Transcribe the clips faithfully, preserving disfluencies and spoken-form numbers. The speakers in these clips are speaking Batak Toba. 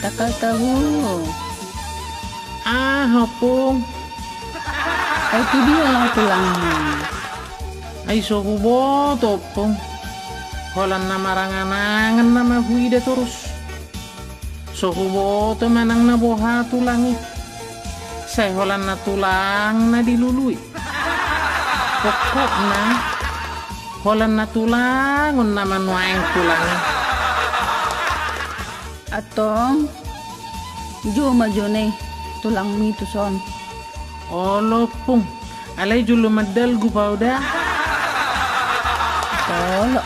Dakal tahu. Aha, Ompung? Ai tu dia laho tulangmu? Ai so huboto, Ompung. Holan na marangan-angan nama huida torus. So huboto manang na boha tulang i. Sai holan na tulang na dilului. Pokokna, holan na tulang on nama nuaeng tulang i. Antong, juma jo ne tulangmi tuson. Olo, Ompung, alai jolo mandalgu au da. Olo.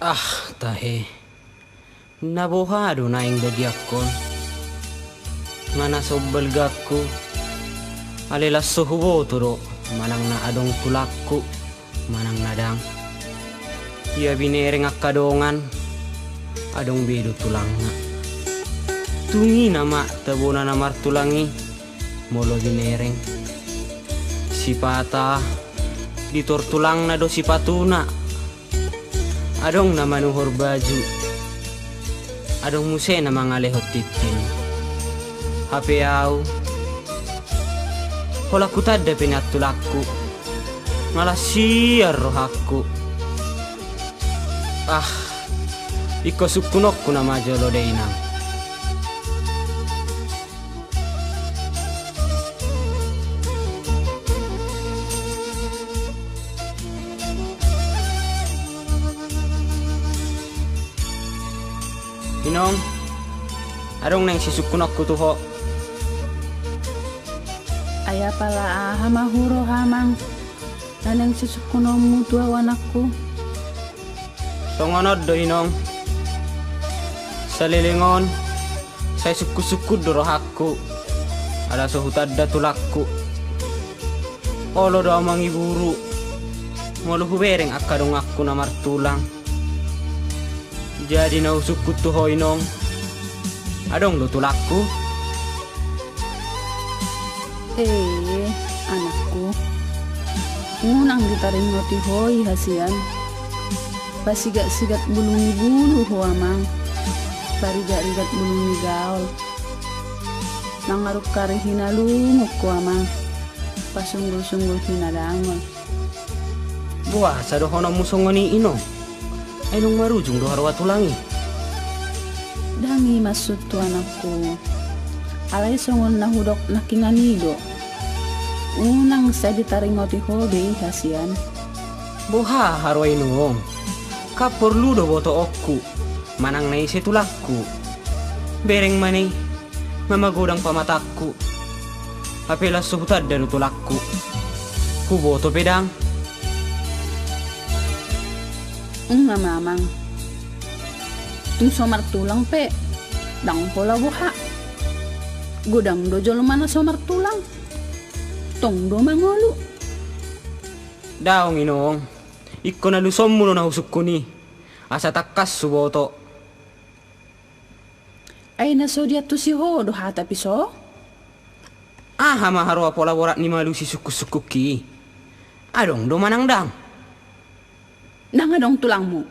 Ah, tahe. Na boha do naeng bagiangkon? Nga na so balgaku, alai las so huboto do manang na adong tulangku manang na dang. Ia binereng angka dongan, adong be do tulangna. Tung i nama tabona na martulang i, molo binereng. Sipata ditor tulangna do sipatuna. Adong na manuhor baju, adong muse na mangalehon tintin. Hape au, holan hutanda pe nian tulangku, nga las sian rohangku. Ah, ingkon sungkunonku nama jolo da inang. Inong, adong naeng sisungkunonku tu ho. Ai apala aha ma huroha, Amang, na naeng sisungkunonmu tu au, anakku? Songon on do, Inong. Saleleng on, sai sungkun-sungkun do rohangku, ala so hutanda tulangku. Olo do au mangiburu, molo hubereng angka donganku na martulang. Jadi na husungkun tu ho, Inong, adong do tulangku? Eh, anakku, unang ditaringoti ho i hasian. Pasigat-sigat bulu ni bulu ho, Amang. Parigat-rigat bulu ni gaol. Mangarungkari hinalungun ho, Amang. Pasunggul-sunggul hinadangol. Boasa dohononmu songon i, Inong? Ai nunga marujung do haroa tulang i? Ndang i maksudhu, anakku. Alai songon na hudok nangkiningan i do. Unang sai ditaringoti ho be i hasian. Boha haroa, Inong? Kan porlu do botoonku manang na ise tulangku. Bereng ma na i, nga magodang pamatangku. Hape las so hutanda do tulangku. Huboto pe ndang. Nunga, Amang. Tung so martulang pe, ndang pola boha. Godang do jolma na so martulang. Tong do mangolu. Daong, Inong. Ingkon alusonmu do na husungkun i, asa tangkas huboto. Ai na so diantusi ho do hata piso? Aha ma haroa pola borat ni malusi sungkun-sungkunki i? Adong do manang ndang? Ndang adong tulangmu.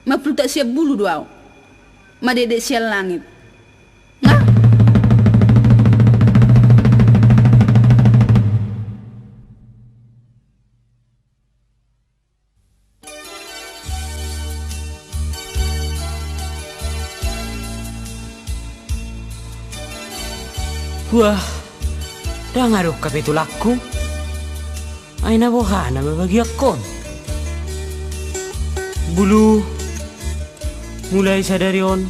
Mapultak sian bulu do au. Madekdek sian langit. Nga? Wah, ndang adong hape tulangku. Ai na boha nama bagiangkon? Bulu, mulai sadari on,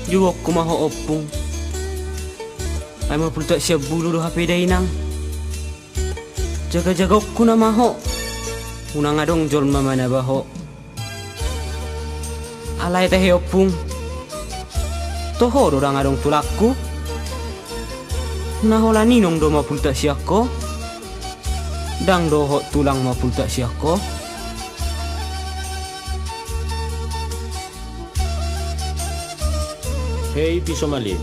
jouonku ma ho, Ompung. Ai mapultak sian bulu do hape da, Inang. Jaga-jagaonku nama ho, unang adong jolma manaba ho. Alai tahe, Ompung, toho do ndang adong tulangku? Na holan Inong do mapultak sian ho? Ndang dohot tulang mapultak sian ho? Hei, piso malim.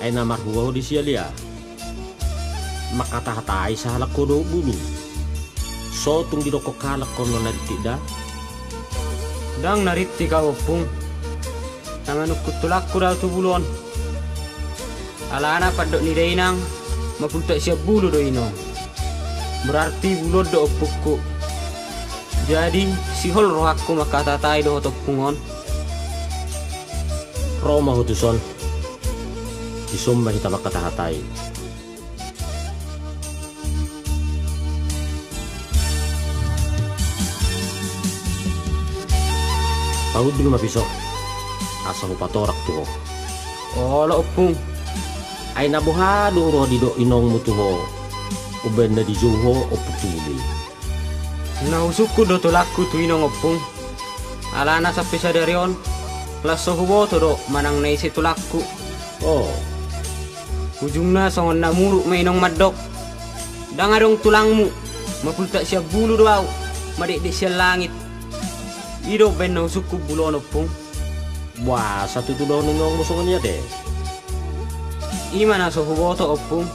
Ai na marhua ho di sian i? Mangkatahatai sahalak ho dohot bulu. So tung didokkon halak on na rintik da? Ndang na rintik au ompung. Na manungkun tulangku do au tu bulu on. Alana pandok ni dainang, mapultak sian bulu do inong. Berarti bulu on do ompungku. Jadi sihol rohangku mangkatahatai dohot ompung on. Ro ma ho tuson. Dison ma hita mangkatahatai. Pahundul ma piso asa hupatorak tu ho. Olo ompung. Ai na boha do ro didok inongmu tu ho? Umbaen na dijou ho ompung tu bulu i. Na husungkun do tulangku tu inong ompung. Alana sampe sadari on las so huboto do manang na ise tulangku. O. Ujungna songon na muruk ma inong mandok. Ndang adong tulangmu mapultak sian bulu do au, madekdek sian langit. I do umbaen na husungkun bulu on ompung. Boasa tutu dohonon ni inongmu songon i ate? I ma na so huboto ompung.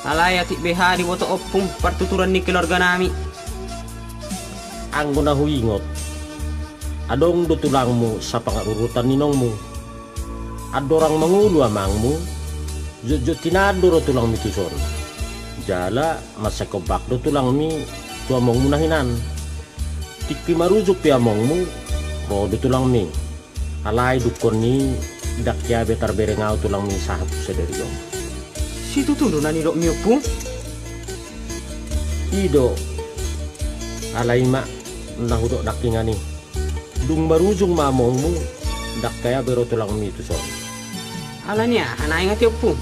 Alai atik beha diboto ompung partuturan ni keluarga nami. Anggo na huingot, adong do tulangmu sapangarurutan ni inongmu. Andorang mangolu amangmu, jotjot hinan do ro tulangmi tuson. Jala mansai hombak do tulangmi tu amongmu na hinan. Tingki marujung pe amongmu, ro do tulangmi. Alai dungkon i ndang hea be tarbereng au tulangmi sahat tu sadari on. Situtu do na nidokmi ompung? I do. Alai ma na hudok nangkiningan i. Dung marujung ma amongmu, ndang hea be ro tulangmi tuson. Alani aha na ingot i ompung?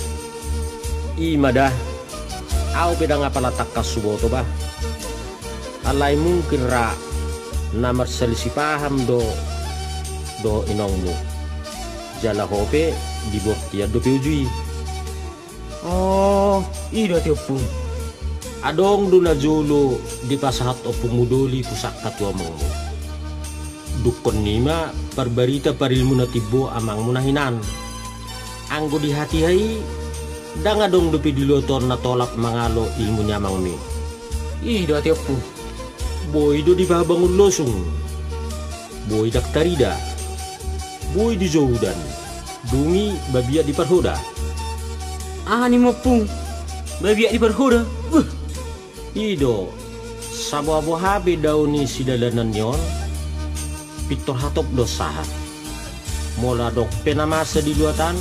I ma da. Au pe ndang apala tangkas huboto bah. Alai mungkin ra na marsalisi paham do dohot inongmu. Jala ho pe di bortian dope uju i. O, i do ate ompung. Adong do najolo dipasahat ompungmu doli pusakka tu amongmu. Dungkon i ma parbarita parilmu na timbo amangmu na hinan. Anggo di hatiha i, ndang adong dope di luat on na tolap mangalo ilmu ni amangmi. I do ate ompung. Boi do dipabangun losung. Boi ndang tarida. Boi dijou udan. Dung i babiat diparhoda. Aha ninmu ompung? Babiat diparhoda? Beuh. I do, sabohaboha be dao ni sidalanan ni on, pintor hatop do sahat. Molo adong pe na masa di luat an,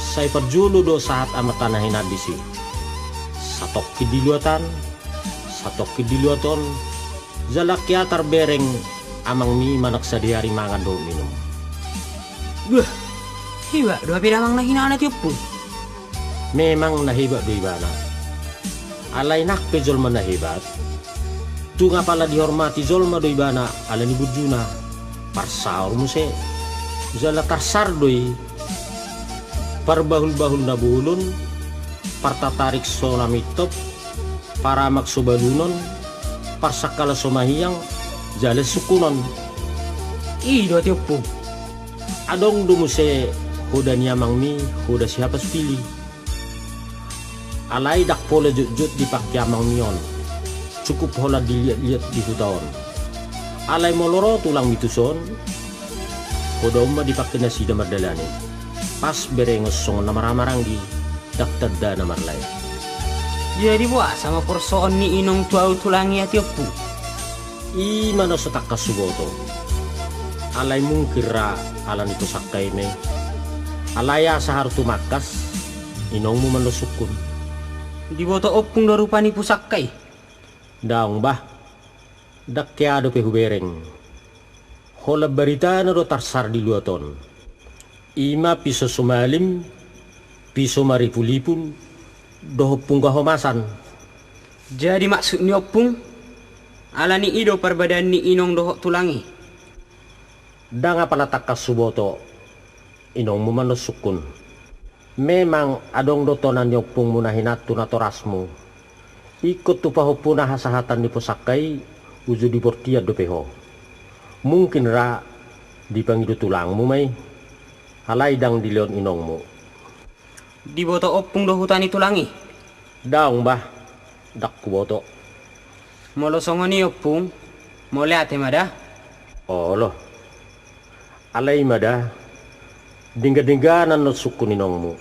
sai parjolo do sahat amanta na hinan disi. Satongkin di luat an, satongkin di luat on, jala hea tarbereng amangmi manang sadihari mangan dohot minum. Bah, hebat do hape damang na hinan ate ompung. Memang na hebat do ibana. Alai nang pe jolma na hebat, tung apala dihormati jolma do ibana ala ni burjuna. Parsaor muse, jala tarsar do i. Parbahulbahul na bolon, partatarik so na mintop, paramak so balunon, parsangkala so mahiang, jala sungkunon. I do ate ompung. Adong do muse hoda ni amangmi, hoda sihapas pili. Alai ndang pola jotjot dipangke amangmi on. Cukup holan diliatliat di huta on. Alai molo ro tulangmi tuson, hoda on ma dipangke nasida mardalani. Pas berengon songon na marhahamaranggi, ndang tanda na marlae. Jadi boasa ma porsoon ni inong tu au tulang i ate ompung? I ma na so tangkas huboto. Alai mungkin ra ala ni pusakka i ma i. Alai asa haru tumangkas, inongmu mandok sungkun. Diboto ompung do rupa ni pusakka i? Daong bah. Ndang hea dope hubereng. Holan baritana do tarsar di luat on. I ma piso sumalim, piso maripulipul, dohot pungga homasan. Jadi maksud ni ompung, ala ni i do parbadaan ni inong dohot tulang i? Ndang apala tangkas huboto, inongmu mandok sungkun. Memang adong do tona ni ompungmu na hinan tu natorasmu. Ingkon tu pahompuna hasahatan ni pusakka i uju di bortian dope ho. Mungkin ra dipangido tulangmu ma i. Alai ndang dilehon inongmu. Diboto ompung do huta ni tulang i? Daong bah, ndang huboto. Molo songon i, Ompung, mauliate ma da. Olo. Alai ma da, denggan-dengganan do sungkun inongmu.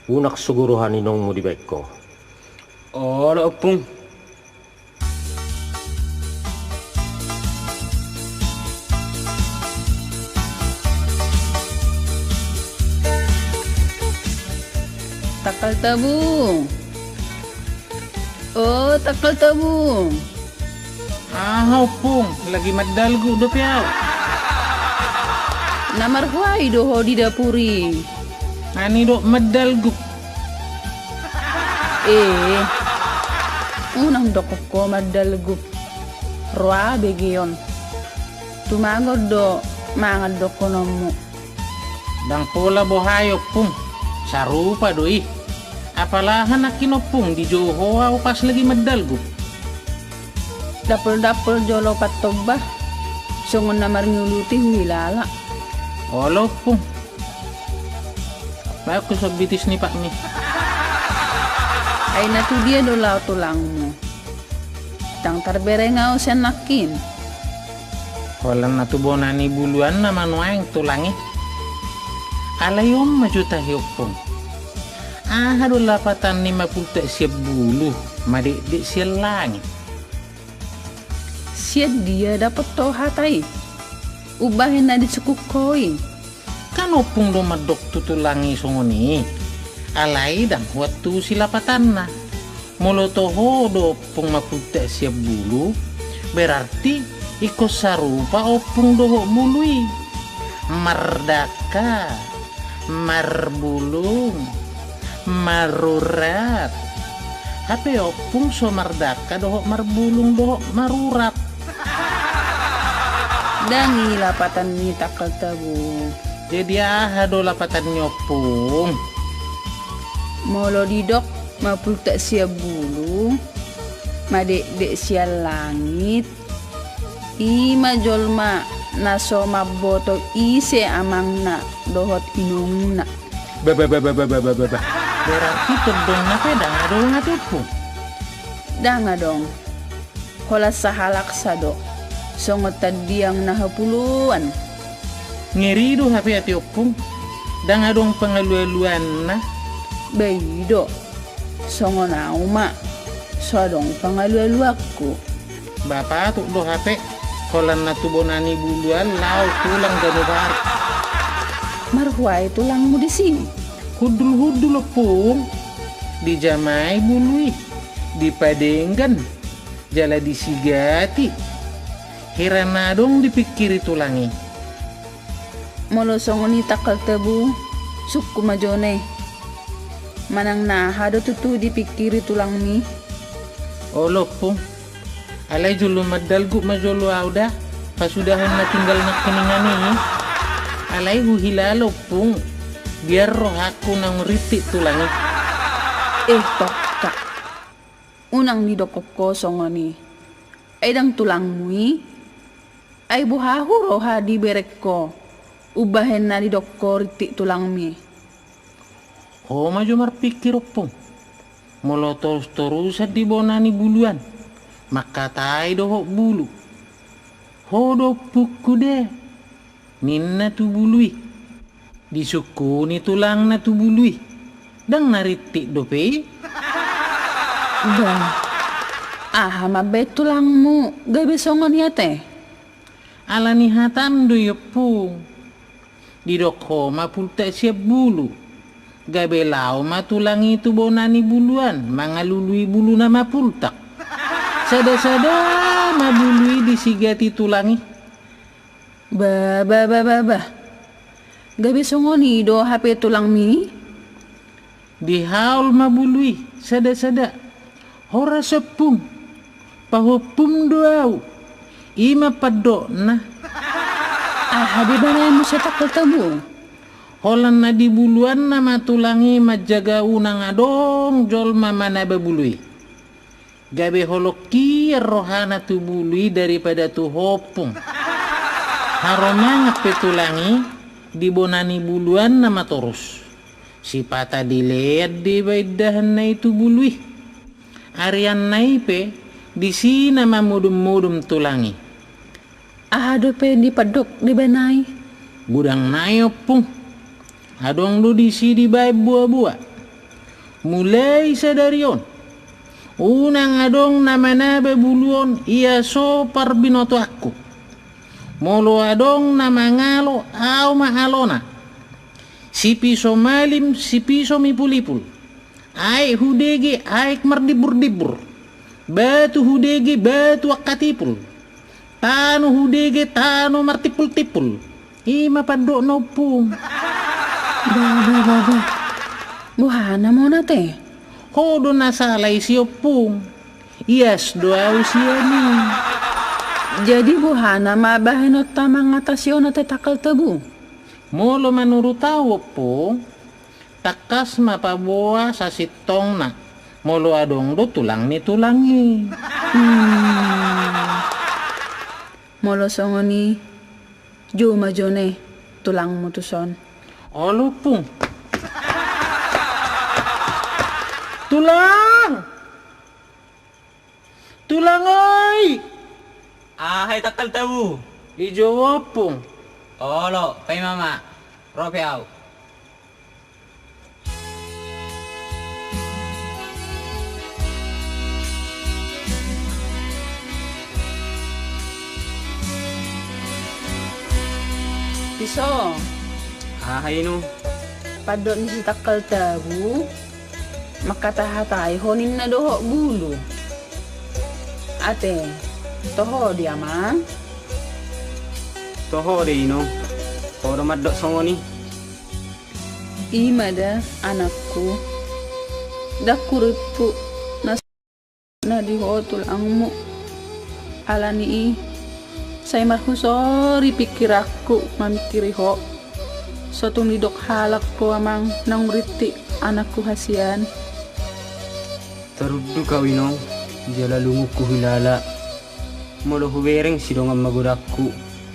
Unang sogo roha ni inongmu dibaen ho. Olo, Ompung. Tangkal Tabung. O, Tangkal Tabung. Aha, Ompung, lagi mandalguk dope au. Na marhuai do ho di dapur i? Ani do mandalguk. Eh, unang dokkon ho mandalguk. Ro au begeon. Tumagon do mangan dokkononmu. Ndang pola boha i, Ompung, sarupa do i. Apala aha nangkin, Ompung, dijou ho au pas lagi mandalguk? Dampol-dampol jolo pantomba, songon na marngiuluti huhilala. Olo, Ompung. Baen ho son bitis ni patmi. Ai na tu dia do laho tulangmu? Ndang tarbereng au sian nangkin. Holan na tu bona ni buluanna ma nuaeng tulang i. Alai on ma jo tahe, Ompung. Aha do lapatan ni mapultak sian bulu, madekdek sian langit? Sian dia dapot ho hata i? Umbahen na disungkun ho i? Kan Ompung do mandok tu tulang i songon i. Alai ndang huantusi lapatanna. Molo toho do Ompung mapultak sian bulu, berarti ingkon sarupa Ompung dohot bulu i. Mardangka, marbulung, marurat. Hape Ompung so mardangka dohot marbulung dohot marurat. Ndang i lapatan ni, Tangkal Tabung. Jadi aha do lapatan ni, Ompung? Molo didok mapultak sian bulu, madekdek sian langit, i ma jolma na so mamboto ise amangna dohot inongna. Ba, ba, ba. Berarti tondongna pe ndang adong, ate, Ompung? Ndang adong. Holan sahalaksa do, songon tandiang na hapuluan. Ngeri do hape, ate, Ompung, ndang adong pangalualuanna. Ba i do, songon au ma, so adong pangalualuanku. Ba patut do hape, holan na tu bona ni buluan laho tulang ganup ari. Marhuai tulangmu disi? Hundul-hundul, Ompung. Dijamai bulu i, dipadenggan, jala disigati. Hira na adong dipingkiri tulang i? Molo songon i, Tangkal Tabung, sungkun ma jo on. Manang na aha do tutu dipingkiri tulangmi? Olo, Ompung. Alai jolo mandalguk ma jolo au da, pasudahon na tinggal nangkiningan i. Alai huhilala, Ompung, biar rohangku naung rintik tulang i. Eh, tokak. Unang didokkon ho songon i. Ai ndang tulangmu i? Ai boha huroha dibereng ho, umbahen na didok ho rintik tulangmi? Ho ma jo marpingkir, Ompung. Molo torus-torusan di bona ni buluan, mangkatai dohot bulu. Ho do ompungku da, ninna tu bulu i. Disungkuni tulangna tu bulu i, ndang na rintik dope i. Bah, aha mambaen tulangmu gabe songon i ate? Ala ni hatam do i, Ompung. Didok ho mapultak sian bulu, gabe laho ma tulang i tu bona ni buluan mangalului bulu na mapultak. Sada-sada ma bulu i disigati tulang i. Bah, bah, bah, bah, bah. Gabe songon i do hape tulangmi? Dihaol ma bulu i sada-sada. Horas, Ompung, pahompum do au. I ma pandokna. Aha do ibana i muse, Tangkal Tabu? Holan na di buluanna ma tulang i manjaga unang adong jolma manaba bulu i. Gabe holong hian rohana tu bulu i daripada tu ho, Ompung. Haromangan pe tulang i di bona ni buluanna ma torus. Sipata dilean do iba indahanna i tu bulu i. Arianna i pe Disi na mamodom-modom tulang i. Aha dope dipandok debana i? Godang nai, Ompung. Adong do disi dibaen boa-boa. Mulai sadari on, unang adong na manaba bulu on ia so parbinotoanku. Molo adong na mangalo, ahu ma alona. Sipiso malim, sipiso mipul-ipul. Aek hudege, aek mardimbur-dimbur. Batu hudege, batu angka tipul. Tano hudege, tano martimpul-timpul. I ma pandokna, Ompung. Bah, bah, bah, bah. Boha na mona te? Ho do na sala i si Ompung. Ias do ahu sian i. Jadi boha na ma bahenonta mangatasi on ate Tangkal Tabu? Molo manurut ahu, Ompung, tangkas ma paboa sasintongna, molo adong do tulang ni tulang i. Hmm. Molo songon i, jou ma jone tulangmu tuson. Olo, Ompung. Tulang! Tulang oi! Aha i, Tangkal Tabu? Dijou, Ompung. Olo, paima ma. Ro pe ahu. Piso. Aha, Inong? Pandok ni si Tangkal Tabu. Mangkatahatai ho ninna dohot bulu. Ate, toho do i, Amang? Toho do i, Inong. Ho do mandok songon i. I ma da, anakku. Ndang hurimpu na, na di ho tulangmu. Alani i, sai marhusori pingkiranku mamingkiri ho. So tung didok halak ho, Amang, naung rintik anakku hasian. Tarunduk ahu, Inong, jala lungun huhilala. Molo hubereng sidongan magodangku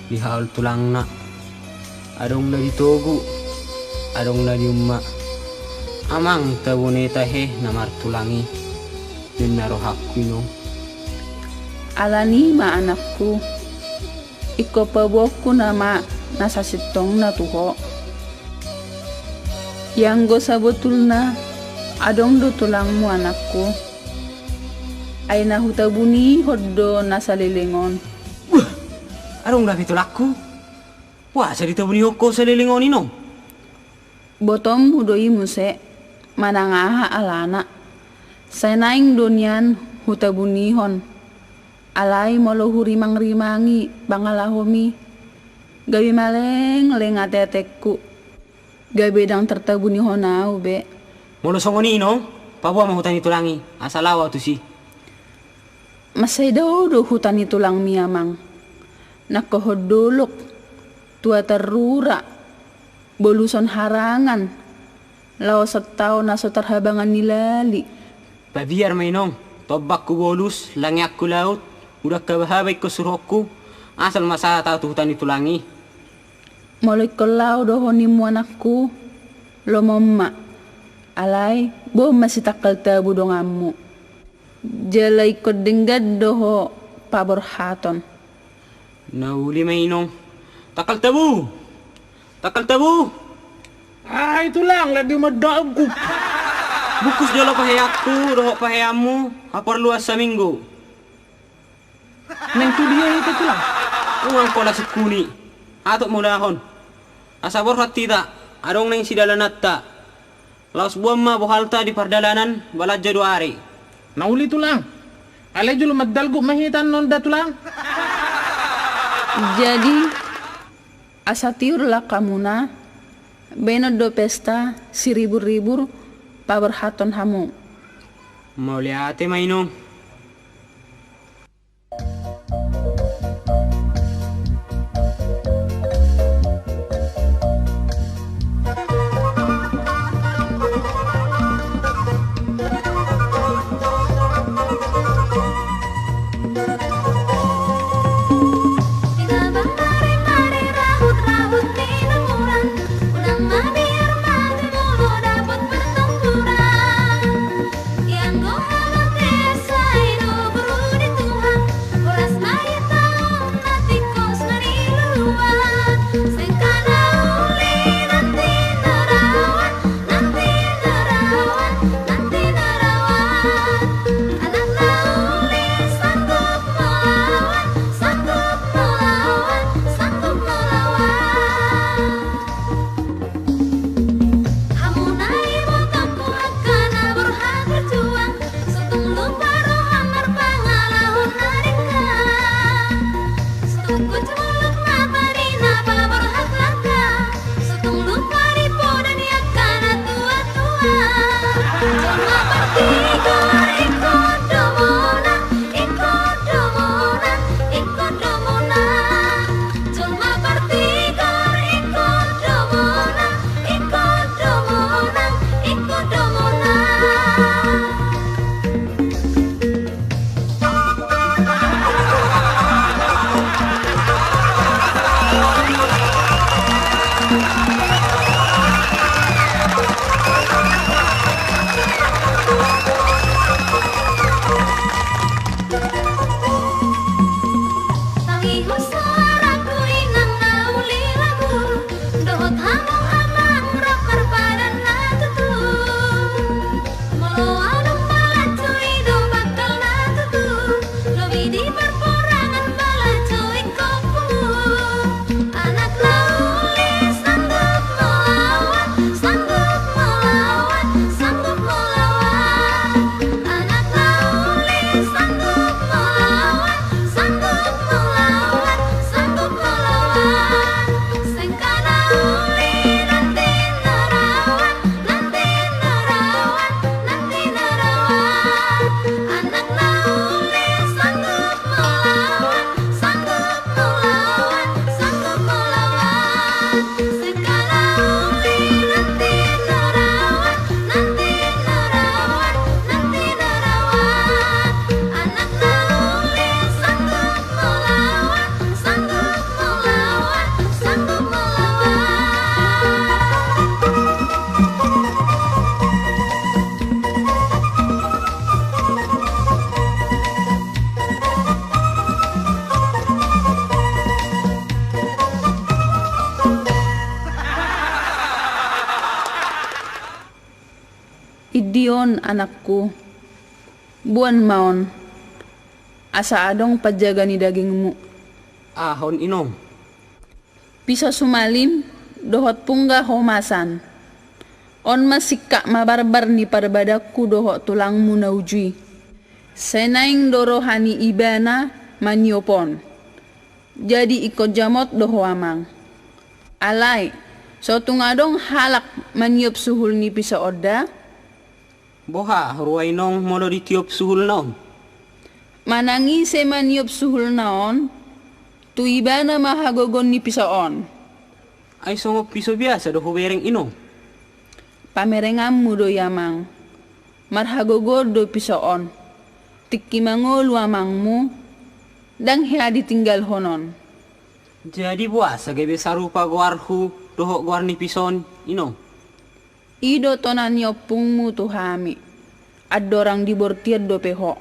di haol tulangna. Adong na di togu, adong na di umma. Amang, tabone tahe na martulang i, ninna rohangku, Inong. Alani i ma, anakku, ingkon paboaonku nama na sasintongna tu ho. Ianggo sabotulna adong do tulangmu, anakku, ai na hutabunihon do na saleleng on. Wah, adong dope tulangku? Boasa ditabunihon ho saleleng on, Inong? Botoonmu do i muse, manang aha alana. Sai naeng do nian hutabunihon. Alai molo hurimang-rimangi pangalahomi, gabe malengleng ate-atengku. Gabe ndang tartabunihon ahu be. Molo songon i, Inong, paboa ma huta ni tulang i, asa laho ahu tusi. Mansai dao do huta ni tulangmi, Amang. Nangkohon dolok, tua tarrura, boluson harangan, laosan tao na so tarhabangan ni lali. Pabiar ma, Inong, tombak hubolus, langean hulaut, udan haba-haba ingkon suruhonku, asal ma sahat ahu tu huta ni tulang i. Molo ingkon laho dohononmu, anakku, lomo ma. Alai boan ma si Tangkal Tabu donganmu. Jala ingkon denggan do ho paborhaton. Na uli ma, Inong. Tangkal Tabu! Tangkal Tabu! Ai tulang, lagi mandaguk. Bungkus jolo paheanku dohot paheanmu, haporluan saminggu. Naeng tu dia hita, tulang? Unang pola sungkuni. Hatop ma ulahon. Asa borhat hita, adong naeng sidalananta. Laos boan ma bohalta di pardalanan balanja dua ari. Na uli, tulang. Alai jolo mandalguk ma hita annon da, tulang. Jadi, asa tiur langkamuna, bahenon do pesta siribur-ribur paborhaton hamu. Mauliate ma, Inong. Jolma partigor ingkon do monang, ingkon do monang, ingkon do monang. Jolma partigor ingkon do monang, ingkon do monang, ingkon do monang. Tangihu suaraku inang na uli lagu, dohot hamu amang rap marpadan na tutu. Molo adong balajo i do bangkal na tutu, lobi di parporangan balajo ingkon pungu. Anak na uli sanggup melawan, sanggup melawan, sanggup melawan. Anak na uli sanggup melawan, sanggup melawan, sanggup melawan. Sengkana uli nanti narawan, nanti narawan, nanti narawan. Anak na uli sanggup melawan, sanggup melawan, sanggup melawan. Sengkana uli nanti narawan, nanti narawan, nanti narawan. Anak na uli sanggup melawan, sanggup melawan, sanggup melawan. Idi on, anakku, boan ma on, asa adong panjaga ni dagingmu. Aha on, inong? Piso sumalim dohot pungga homasan. On ma singkat mabarbar ni parbadanku dohot tulangmu na uju i. Sai naeng do roha ni ibana maniop on. Jadi ingkon jamot do ho, amang. Alai, so tung adong halak maniop suhul ni piso on da? Boha rua, inong, molo ditiop suhulna on? Manang ise maniop suhulna on, tu ibana ma hagogoon ni piso on. Ai songon piso biasa do hubereng, inong? Pamerenganmu do i, amang. Marhagogoon do piso on. Tingki mangolu amangmu, ndang hea ditinggalhon on. Jadi boasa gabe sarupa goarhu dohot goar ni piso on, inong? I do tona ni ompungmu tu hami. Andorang di bortian dope ho.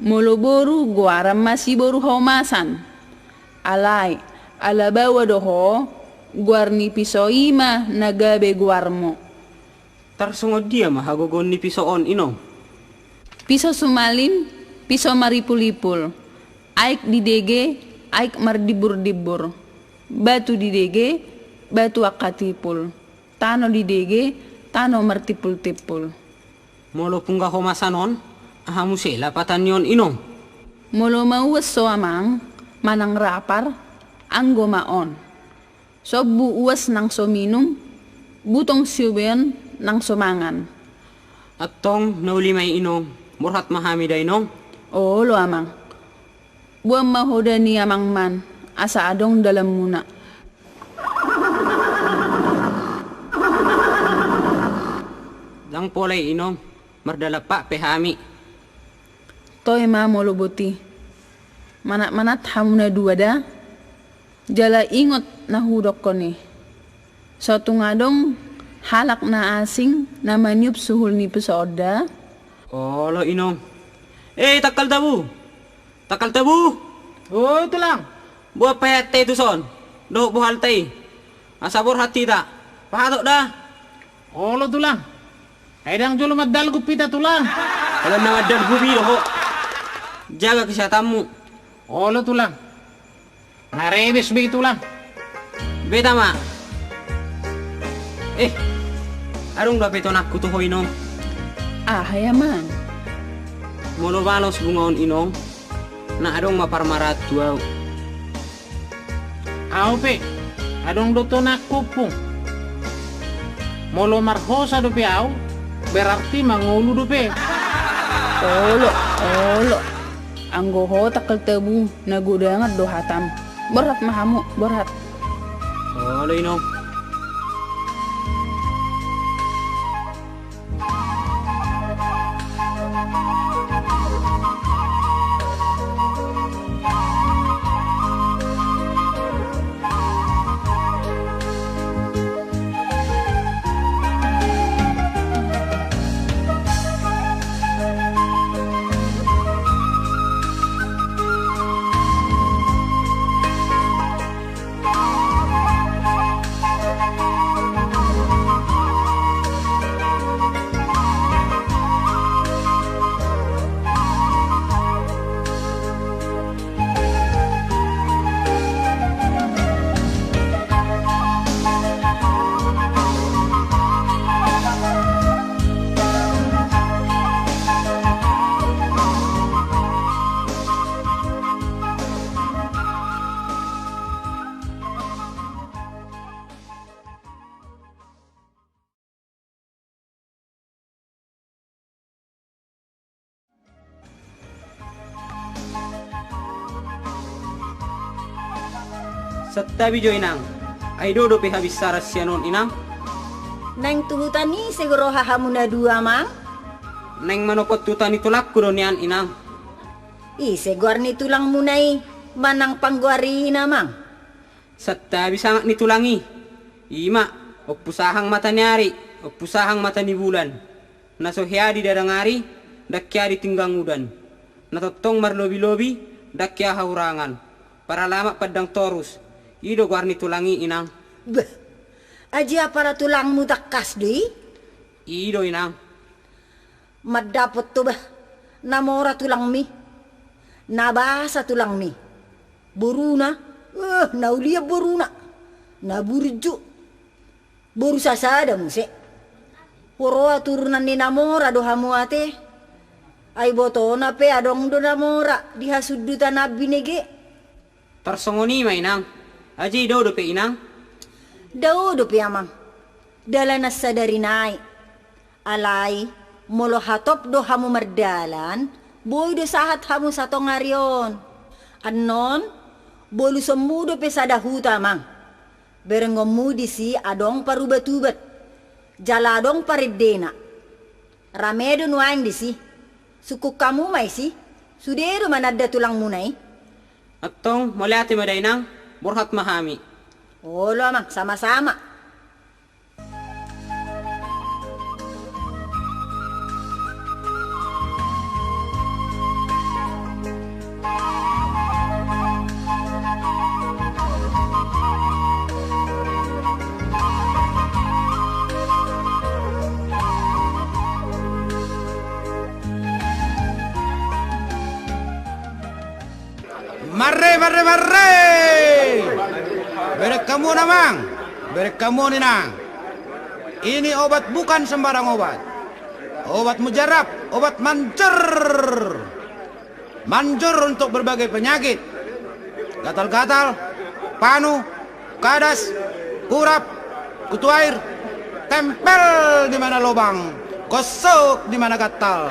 Molo boru, goaran ma si boru haomasan. Alai, ala baoa do ho, goar ni piso i ma na gabe goarmu. Tarsongon dia ma hagogoon ni piso on, inong? Piso sumalim, piso maripulipul. Aek didege, aek mardimbur-dimbur. Batu didege, batu angka tipul. Tano didege, tano martimpul-timpul. Molo pungga homasan on, aha muse lapatanni on, inong? Molo mauas ho, amang, manang rapar, anggo ma on. Sombu uas nang so minum, butong siubeon nang so mangan. Antong na uli ma i, inong, borhat ma hami da, inong. Olo, amang. Boan ma ho da ni amangman, asa adong dalanmuna. Ndang pola i, inong, mardalan pat pe hami. Toe ma molo boti. Manat-manat hamu na dua da. Jala ingot na hudokkon i. So tung adong halak na asing na maniop suhul ni piso on da? Olo, inong. Eh, tangkal tabu! Tangkal tabu! Oi, tulang! Boan paheanta i tuson dohot bohalta i, asa borhat hita. Pahatop da! Olo, tulang. Ai ndang jolo mandalgup hita, tulang. Holan na mandalgup i do ho. Jaga kesehatanmu. Olo, tulang. Nga rebes be i, tulang. Beta ma. Eh, adong do hape tonangku tu ho, inong. Aha i, amang? Molo balos bunga on, inong, na adong ma parmaraan tu au. Au pe, adong do tonangku, ompung. Molo marhosa dope au, Berarti mangolu dope. Olo, olo. Anggo ho tangkal tabu, na godangan do hatam. Borhat ma hamu, borhat. Olo, Inong. Santabi jo, Inang. Ai do dope habinsaran sian on, Inang? Naeng tu huta ni ise do roha hamu na dua, Amang? Naeng manopot huta ni tulangku do nian, Inang. Ise goar ni tulangmuna i manang panggoarina, Amang? Santabi sangap ni tulang i. I ma, Ompu Sahang mata ni ari, Ompu Sahang mata ni bulan. Na so hea didadangari, ndang hea ditinggang udan. Na tongtong marlobi-lobi, ndang hea hahurangan. Paralamak pandang torus. I do goar ni tulang i, Inang. Beh, aji apala tulangmu tangkas do i? I do, Inang. Mandapot ho bah, na mora tulangmi, na basa tulangmi. Boruna, eh, na ulian boruna, na burju, boru sasada muse. Huroha turunan ni na mora do hamu ate. Ai botona pe adong do na mora di hasundutan na binege. Tarsongon i ma, Inang. Aji dao dope, Inang? Dao dope, Amang. Dalanan sadari nai. Alai, molo hatop do hamu mardalan, boi do sahat hamu satongari on. Annon, bolusonmu dope sada huta, Amang. Berengonmu disi adong parubat-ubat. Jala adong parendena. Rame do nuaeng disi. Sungkun hamu ma isi. Sude do mananda tulangmuna i. Antong, mauliate ma da, Inang, borhat ma hami. Olo, Amang, sama-sama. Marre, marre, marre! Bereng hamu on, Amang, bereng hamu on, Inang. Ini obat bukan sembarang obat. Obat mujarab, obat manjur. Manjur untuk berbagai penyakit. Gatal-gatal, panu, kadas, kurap, kutu air, tempel di mana lobang, gosok di mana gatal.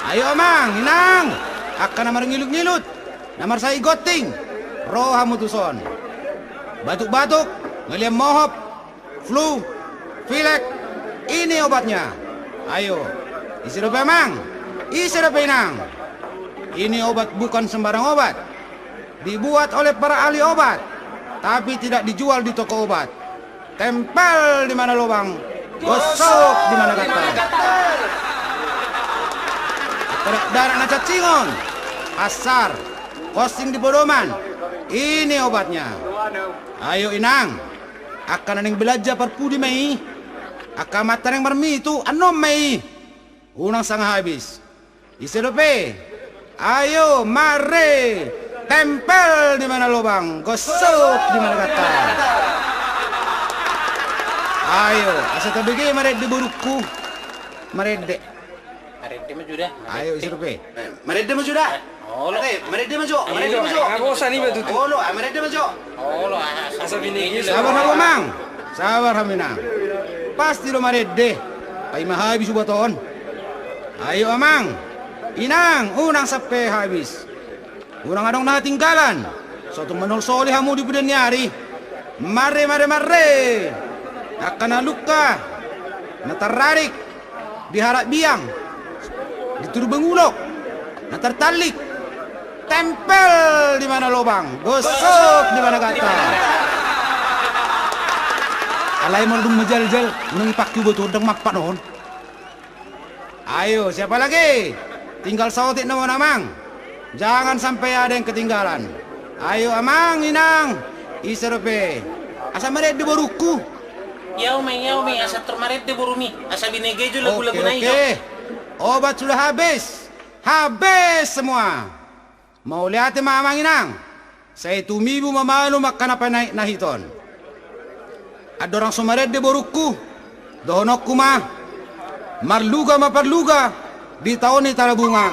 Ayo, Amang, Inang, angka na marngilut-ngilut, na marsahit gonting, ro hamu tuson. Batuk-batuk, ngeliam mohop, flu, pilek, ini obatnya. Ayo, ise dope, Amang, ise dope, Inang? Ini obat bukan sembarang obat. Dibuat oleh para ahli obat, tapi tidak dijual di toko obat. Tempel di mana lobang, gosok di mana gatal. Dakdanak na cacingon, hasar, konsing di podoman, ini obatnya. Ayo, Inang, angka na naeng belanja parpudi ma i. Angka amanta naeng marmitu, annon ma i. Unang sanga habis. Ise dope? Ayo, marre! Tempel di mana lobang, gosok di mana gatal. Ayo, asa tabege marende borungku. Marende. Marende ma jo da. Ayo, ise dope? Eh, marende ma jo da. Olo. Eh, marende ma jo, marende ma jo. Nga bosan iba tutu. Olo, ah, marende ma jo. Olo, ah, asa binege. Sabar hamu, Amang. Sabar hamu, Inang. Pasti do marende, paima habis ubat on. Ayo amang, inang, unang sampe habis. Unang adong na hatinggalan. So tung manolsoli hamu di pudian ni ari. Marre, marre, marre. Angka na luka, na tarrarik di halak biang, di turba ngulok, na tartallik, tempel di mana lobang, gosok di mana gatal. Alai molo dung majaljal, unang ipake ubat on, ndang mampan on. Ayo, siapa lagi? Tinggal saotik nama on amang. Jangan sampai ada yang ketinggalan. Ayo amang, inang, ise dope? Asa marende borungku. Ia umi, ia umi, asa tor marende borumi. Asa binege jo lagu-lagu na ijo. Oke, oke. Obat sudah habis. Habis semua. Mauliate ma amang inang. Sai tumibu ma malum angka na panaek na hiton. Andorang so marende borungku, dohononku ma, marluga ma parluga di taon ni Talabunga.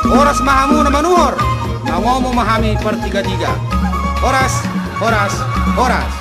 Horas ma hamu na manuhor, mangomo ma hami partigatiga. Horas, horas, horas.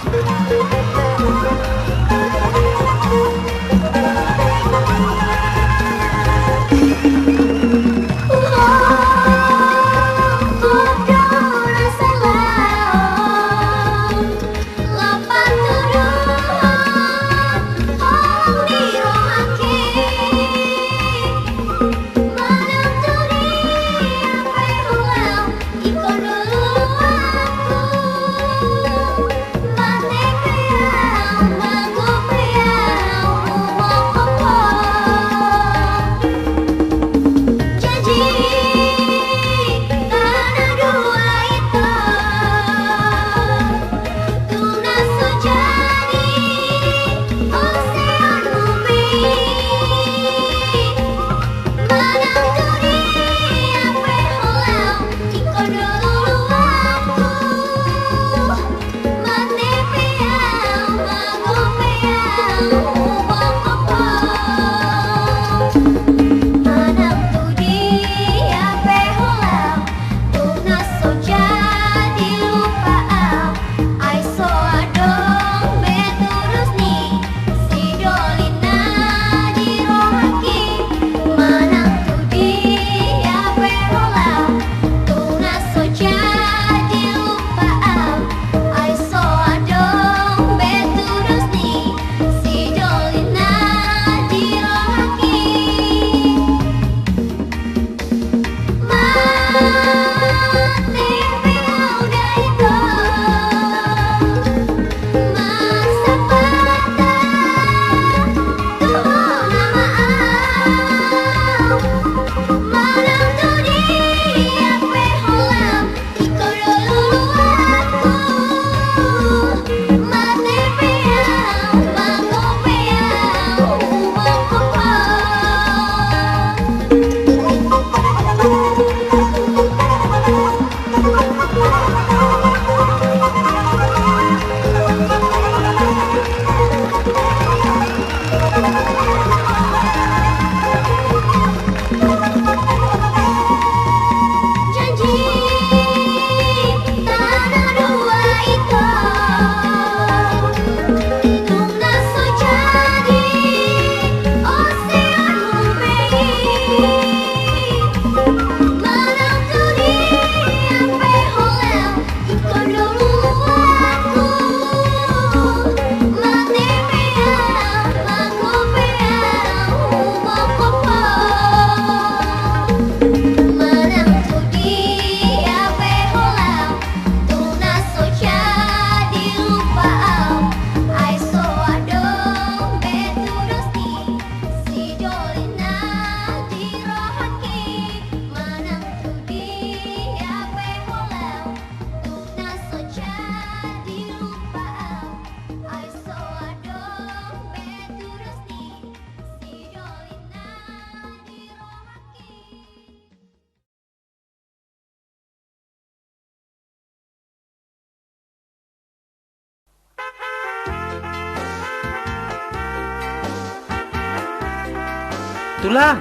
Tulang!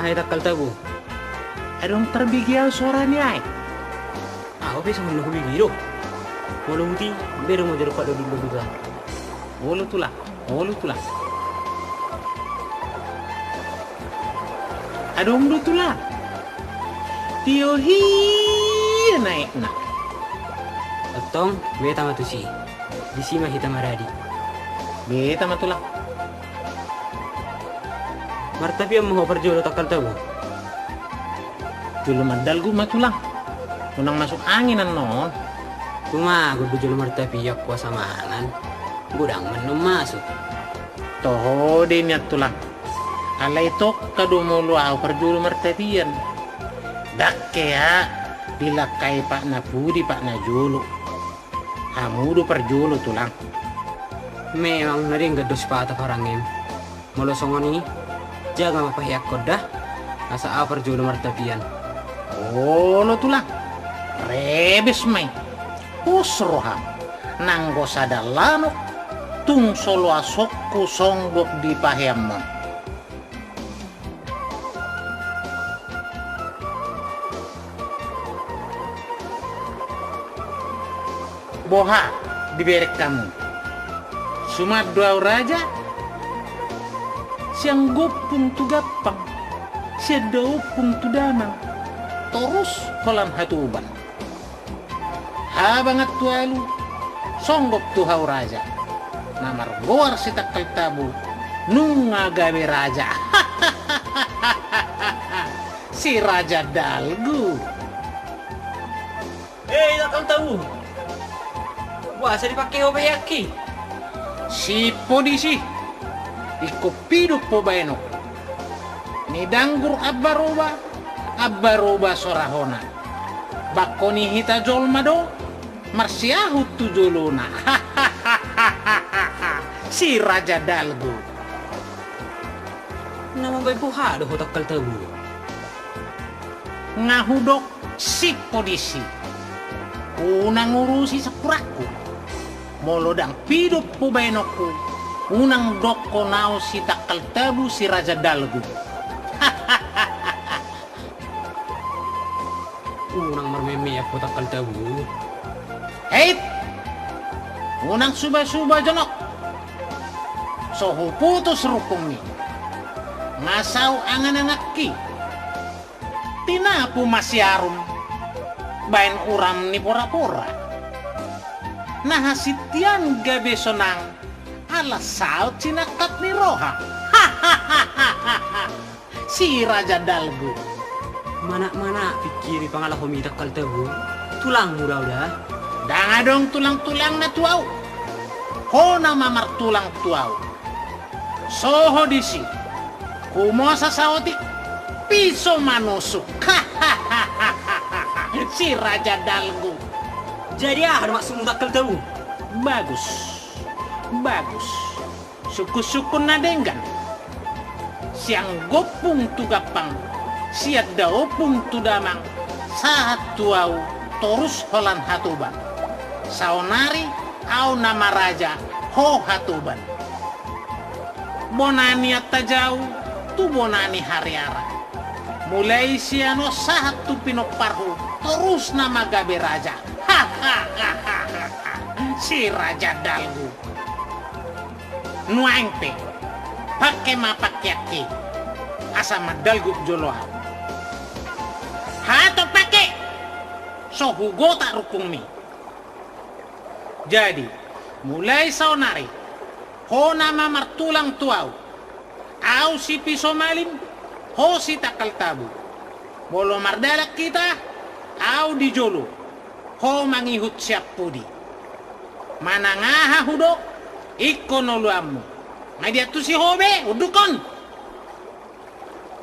Ai tangkal tabu. Adong tarbege au suara ni ai. Au pe songon na hubege do. Molo huti, bere ma jolo pado di lobi ba. Olo tulang, olo tulang. Adong do tulang. Tio hia naekna. Antong, beta ma tusi. Disi ma hita maradi. Beta ma tulang. Martapian ma ho parjolo tangkal tabu? Jolo mandalgu ma tulang. Unang masuk angin annon. Tumagon do jolo martapian ho asa mangan. Godang ma annon masuk. Toho do nian tulang. Alai tongka do molo ahu parjolo martapian. Dang hea dilangkai patna pudi patna jolo. Hamu do parjolo tulang. Memang na denggan do sipata parangem. Molo songon i, jaga ma paheakkon da, asa ahu parjolo martapian. Olo tulang. Rebes ma i. Pos roham. Nanggo sada lanok tung so loas hongku songgop di paheamon. Boha dibereng hamu? Suman do ahu raja, sian gompung tu gampang, sian daompung tu damang, torus holan hatuban. Habangat tu alu, songgop tu hau raja. Na margoar si tangkal tabu, nunga gabe raja. Si raja dalgu. Hei tangkal tabu, boasa dipangke ho paheangki? Sip ho disi. Ingkon pidop ho baenonku. Nidanggur ambaroba, ambaroba so ra hona. Bangko ni hita jolma do marsiahut tu jolona. Si raja dalgu. Na mambaen boha do ho tangkal tabu? Nga hudok sip ho disi. Unang urusi sampurangku. Molo dang pidop ho baenonku, unang dokkon ahu si tangkal tabu si raja dalgu. Unang marmemeap ho tangkal tabu. Hei! Unang subasuba jonok. So huputus rungkungmi. Nga saut angan-anganki. Tinapu ma si arum baen uram ni porapora. Na hasintian gabe sonang ala saut sinangkap ni roha. Si raja dalgu. Manakmanak pingkiri pangalahomi tangkal tabu. Tulangmu do ahu da. Dang adong tulang-tulangna tu ahu. Ho nama martulang tu ahu. So ho disi. Humosa saotik. Piso manusuk. Si raja dalgu. Jadi aha do maksudmu tangkal tabu? Bagus. Bagus. Sungkun-sungkun na denggan. Sian gompung tu gampang, sian daompung tu damang, sahat tu ahu torus holan hatuban. Saonari ahu nama raja, ho hatuban. Bona ni Antajau tu bona ni Hariara. Mulai sian on sahat tu pinomparhu, torus nama gabe raja. Si raja dalgu. Nuaeng pe, pangke ma pangkeanki, asa mandalgup jolo ahu. Hatop pangke, so hugotak rungkungmi. Jadi, mulai saonari, ho nama martulang tu ahu. Ahu si Piso Malim, ho si Tangkal Tabu. Molo mardalan hita, ahu di jolo, ho mangihut sian pudi. Manang aha hudok, ingkon oloanmu. Nga diantusi ho be, undukkon.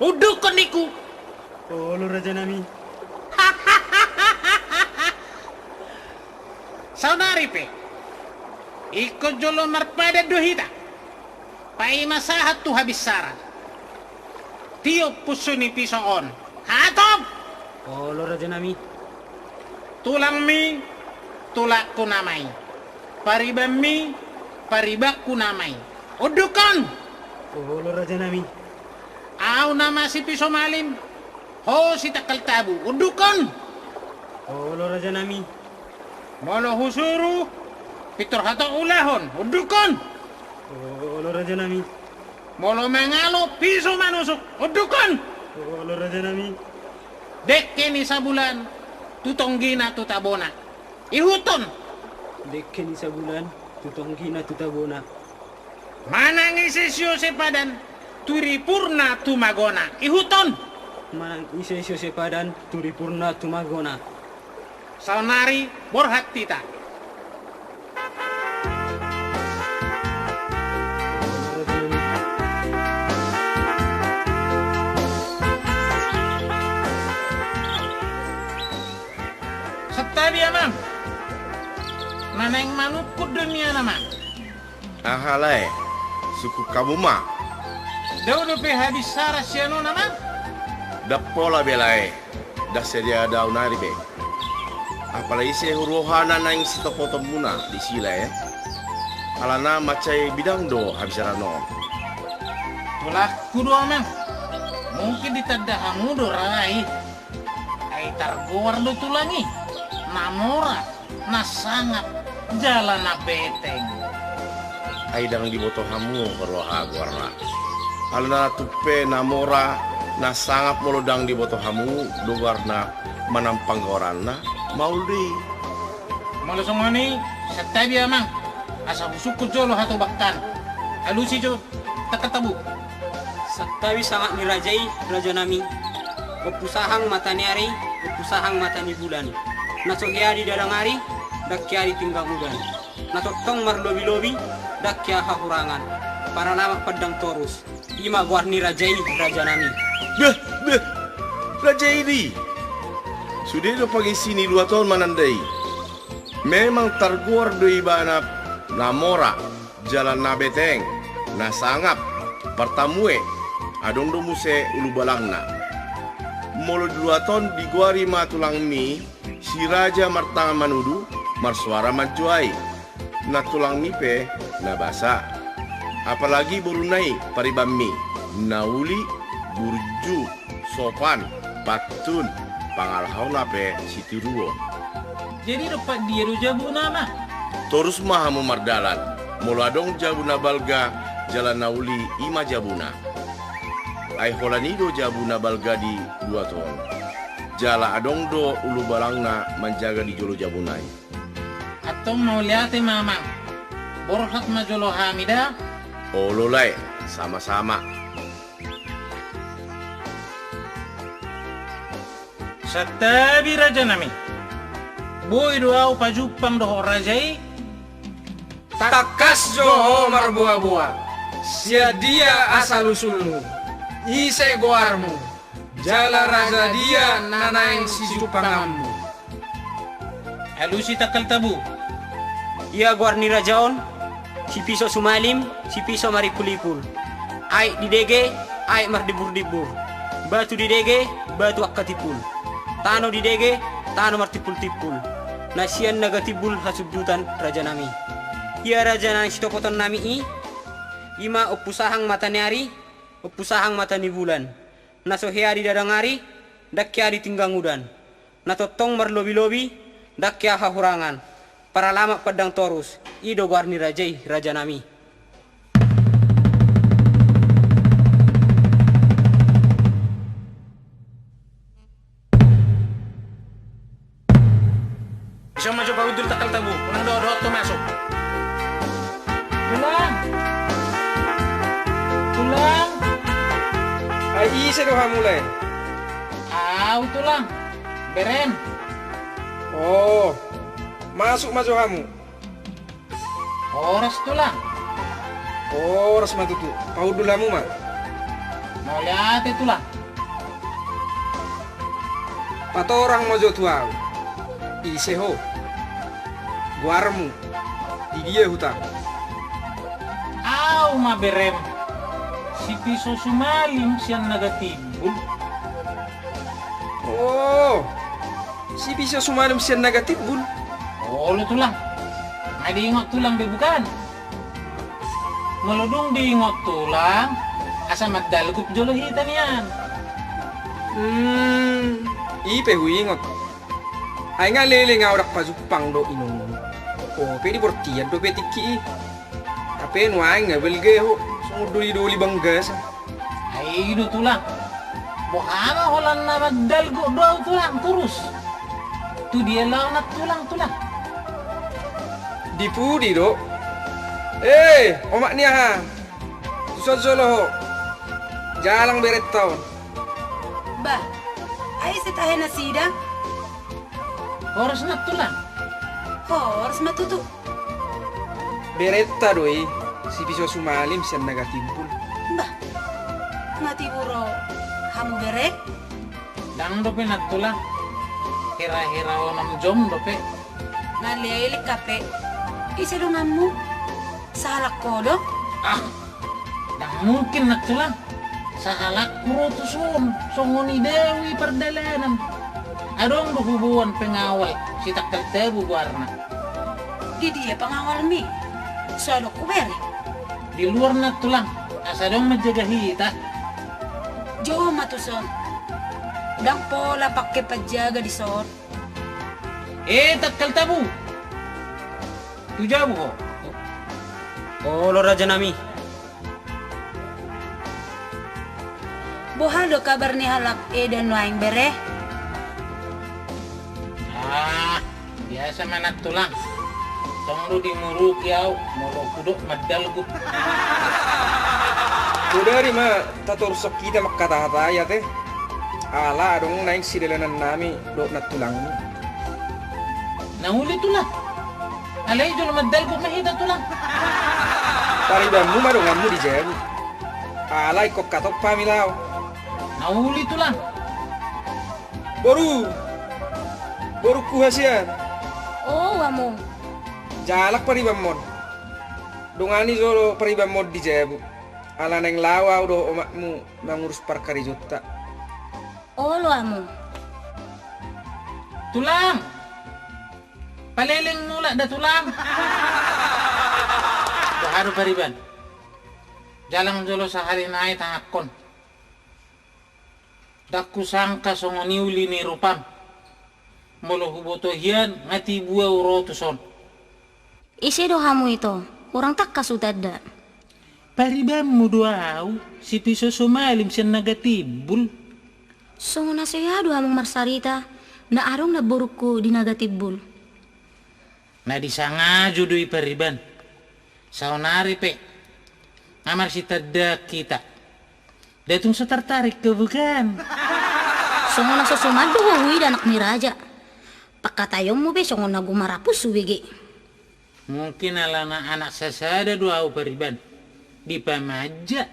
Undukkon ningku. Olo rajanami. Saonari pe, ingkon jolo marpadan do hita. Paima sahat tu habinsaran. Tiop punsu ni piso on. Hatop! Olo rajanami. Tulangmi, tulangku nama i. Paribanmi, paribanku nama i. Undukkon! Olo rajanami. Ahu nama si Piso Malim, ho si Tangkal Tabu, undukkon! Olo rajanami. Molo husuru, pintor hatop ulahon, undukkon! Olo rajanami. Molo mangalo piso manusuk, undukkon! Olo, raja nami. Dengke ni Sabulan tu tonggina tu tabona. Ihuthon. Dengke ni Sabulan tu tonggina tu tabona. Manang ise sio sepadan tu ripurna tu magona. Ihuthon. Manang ise sio sepadan tu ripurna tu magona. Saonari borhat hita. Santabi, amang. Na naeng manungkun do nian, amang. Aha lae, sungkun hamu ma. Dao dope habinsaran sian on, amang? Ndang pola be lae, ndang sadia dao nari be. Apala ise huroha na naeng sitopotonmuna disi lae? Alana mansai bidang do habinsaran on. Tulangku do, amang. Mungkin ditanda hamu do ra i. Ai targoar do tulang i na mora, na sangap, jala na beteng. Ai ndang diboto hamu huroha goarna. Alana tung pe na mora, na sangap molo ndang diboto hamu do goarna manang panggoaranna, maol do i. Molo songon i, santabi, amang, asa husungkun jolo hatobangkan. Alusi jo. Tangkal tabu. Santabi sangap ni raja i, raja nami. Ompu sahang mata ni ari, ompu sahang mata ni bulan. Na so hea didadang ari, ndang hea ditinggang udan. Na tongtong marlobi-lobi, ndang hea hahurangan. Paralamak pandang torus. I ma goar ni raja i, raja nami. Beh, beh. Raja i do i. Sude do pangisi ni luat on mananda i. Memang targoar do ibana na mora, jala na beteng, na sangap, partamue, adong do muse ulubalangna. Molo di luat on digoari ma tulangmi, si raja martangan manudu, marsoara manjoai. Na tulangmi pe na basa. Apalagi boruna i paribanmi, na uli, burju, sopan, pantun, pangalahona pe sitiruon. Jadi dompak dia do jabuna, amang? Torus ma hamu mardalan, molo adong jabu na balga jala na uli, i ma jabuna. Ai holan i do jabu na balga di luat on. Jala adong do ulubalangna manjaga di jolo jabuna i. Antong mauliate ma, amang. Borhat ma jolo hami da. Olo lae, sama-sama. Santabi, raja nami. Boi do ahu pajumpang dohot raja i. Tangkas jo ho marboa-boa. Sian dia asal usulmu? Ise goarmu? Jala raja dia na naeng sijumpanganmu? Alusi tangkal tabu. Ia goar ni raja on, Sipiso Sumalim, Sipiso Maripul-ipul. Aek didege, aek mardimbur-dimbur. Batu didege, batu angka timbul. Tano didege, tano martimbul-timbul. Na sian naga timbul hasundutan, raja nami. Ia raja na sitopoton nami i, i ma ompu sahang mata ni ari, ompu sahang mata ni bulan. Na so hea didadang ari, ndang hea ditinggang udan. Na tongtong marlobi-lobi, ndang hea hahurangan. Paralamak pandang torus, i do goar ni raja i, raja nami. Ison ma jo pahundul tangkal tabu, unang dohot-dohot ho masuk. Tulang! Tulang! Ai ise do hamu lae? Ahu, tulang. Berem. O, masuk ma jo hamu. Horas, tulang. Horas ma tutu. Pahundul hamu ma. Mauliate, tulang. Patorang ma jo tu ahu. Ise ho? Goarmu? Di dia hutang? Ahu ma, berem. Sipiso Sumalim sian naga timbul. O, Sipiso Sumalim sian naga timbul. Olo, tulang. Nga diingot tulang be, bukan? Molo dung diingot tulang, asa mandalgup jolo hita nian. Hmm, i pe huingot. Ai nga leleng ahu ndang pajumpang dohot inongmu. Ho pe di bortian dope tingki i. Hape nuaeng nga balga ho, songon doli-doli banggasan. Ai i do, tulang. Boha ma holan na mandalgok do ahu tulang, torus? Tu dia laho nantulang, tulang? Di pudi do? Eh, omak ni aha? Tuson jolo ho. Jalang berenta on. Bah, ai ise tahe nasida? Horas nantulang? Horas ma tutu. Berenta do i, si Piso Sumalim sian Nagatimbul. Bah, nga tibu ro hamu bere? Ndang dope nantulang. Hira-hira onom jom dope. Nga leleng hape. Ise donganmu? Sahalak ho do? Ah, ndang mungkin nantulang. Sahalakku ro tuson, songon i dao i pardalanan. Adong do huboan pengawal, si Tangkal Tabu goarna. Di dia pengawalmi? So adong hubere. Di luar nantulang, asa adong manjaga hita. Jolo ma tuson. Ndang pola pangke panjaga dison. Eh, Tangkal Tabu! Tu jabu ho? Olo, raja nami. Boha do kabar ni halak eda nuaeng bere? Ah, biasa ma nantulang. Tong do dimuruki ahu, molo hudok mandalgok. Bodari ma tatorus hita mangkatahatai ate. Ala adong naeng sidalanan nami dohot nantulangmi. Na uli tulang. Alai jolo mandalgok ma hita tulang. Paribanmu ma donganmu di jabu. Ala ingkon hatop hami laho. Na uli tulang. Boru! Borungku hasian. O, among. Jalang paribanmon. Dongani jolo paribanmon di jabu. Ala naeng laho ahu dohot omakmu mangurus parkarejonta. Olo, among. Tulang! Paleleng mulak da tulang. Boha do pariban? Jalang jolo sahali nai tangankon. Ndang husangka songon i uli ni rupam. Molo huboto hian nga tibu ahu ro tuson. Ise do hamu ito? Hurang tangkas hutanda. Paribanmu do ahu, si Piso Sumalim sian Nagatimbul. Songon na so hea do hamu marsarita, na adong namborungku di Nagatimbul. Na disangajo do i pariban. Saonari pe nga marsitandaan hita. Nda tung so tartarik ho bukan? Songon na so suman do ho huida anak ni raja. Pangkataionmu pe songon na gumarampus hubege. Mungkin alana anak sasada do ahu pariban. Dipamanja.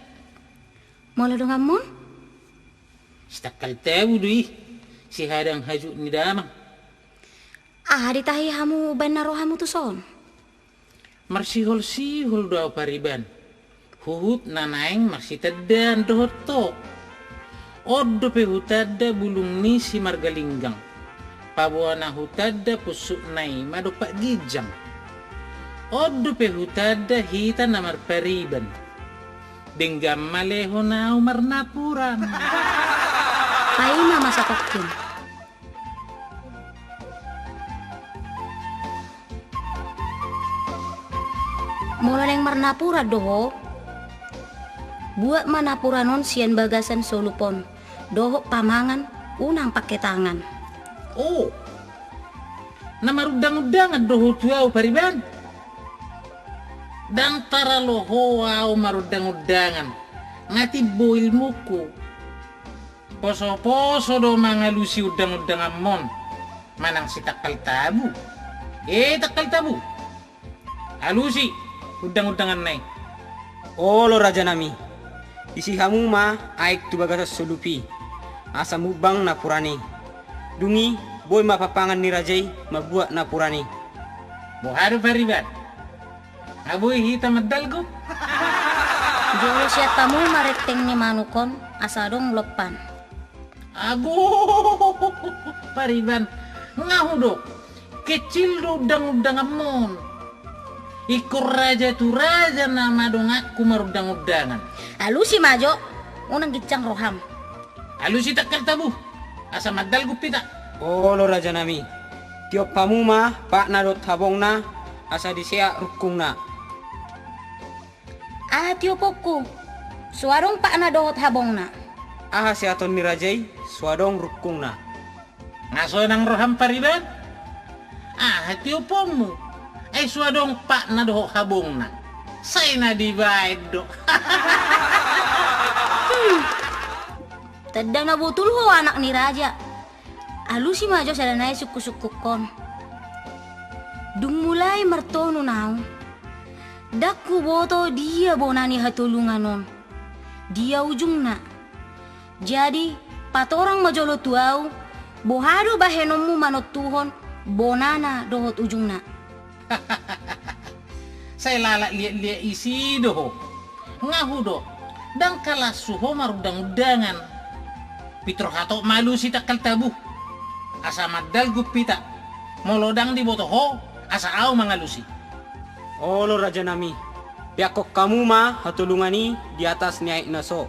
Molo donganmon? Si Tangkal Tabu do i, si hadang hajuk ni damang. Aha ditahi hamu baen na ro hamu tuson? Marsihol-sihol do ahu pariban. Huhut na naeng marsitandaan dohot ho. On dope hutanda bulung ni si Margalinggang. Paboa na hutanda punsukna i ma dompak ginjang. On dope hutanda hita na marpariban. Denggan ma lehon ahu marnapuran. Paima masa tokkin. Molo naeng marnapuran do ho, buat ma napuran on sian bagasan solup on, dohot pamangan, unang pake tangan. O, na marundang-undangan do ho tu ahu pariban? Ndang taralo ho ahu marundang-undangan, nga timbo ilmungku. Poso-poso do mangalusi undang-undanganmon manang si Tangkal Tabu. E Tangkal Tabu, alusi undang-undanganna i. Olo rajanami, isi hamu ma aek tu bagasan solup i, asa mumbang napuran i. Dung i boi ma papangan ni raja i mambuat napuran i. Boha do pariban? Nga boi hita mandalgok? Jolo siap hamu ma renteng ni manuk on asa adong lompan. Ago, pariban, nga hudok, kecil do undang-undanganmon. Ingkon raja tu raja nama donganku marundang-undangan. Alusi ma jo, unang ginjang roham. Alusi Tangkal Tabu, asa mandalgok hita. Olo rajanami, tiop hamu ma patna dohot habongna, asa diseat rungkungna. Aha tioponku? So adong patna dohot habongna. Aha siaton ni raja i, so adong rungkungna. Nga sonang roham pariban? Aha tioponmu? Ai so adong patna dohot habongna. Sai na dibaen do. Hmm. Tanda na botul ho anak ni raja. Alusi ma jo sada nai sungkun-sungkunkon. Dung mulai martonun au, ndang huboto dia bona ni hatolungan on. Dia ujungna. Jadi, patorang ma jolo tu au, boha do bahenonmu manontuhon bonana dohot ujungna. Sai lalap liat-liat isi do ho. Nga hudok, ndang kalas ho marundang-undangan. Pintor hatop ma alusi tangkal tabu. Asa mandalgum hita. Molo ndang diboto ho, asa au mangalusi. Olo rajanami, peakkon hamu ma hatolungan i di atas ni aek na so.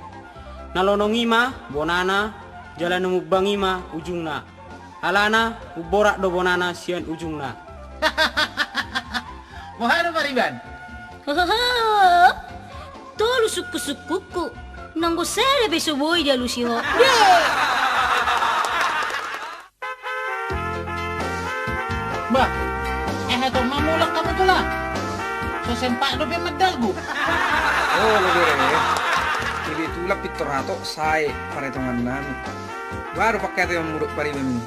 Na lonong i ma bonana, jala na mumbang i ma ujungna. Alana, umborat do bonana sian ujungna. Boha do pariban? Hohoho. Tolu sungkun-sungkunku. Nanggo sada pe so boi dialusi ho. Be! Bah, eh, hatop ma mulak hamu tulang. So sempat dope mandalgum. Oh, lo bere. Kebetulan pintor hatop sae paretongan nami. Baru pakai tu yang mudok pariban i.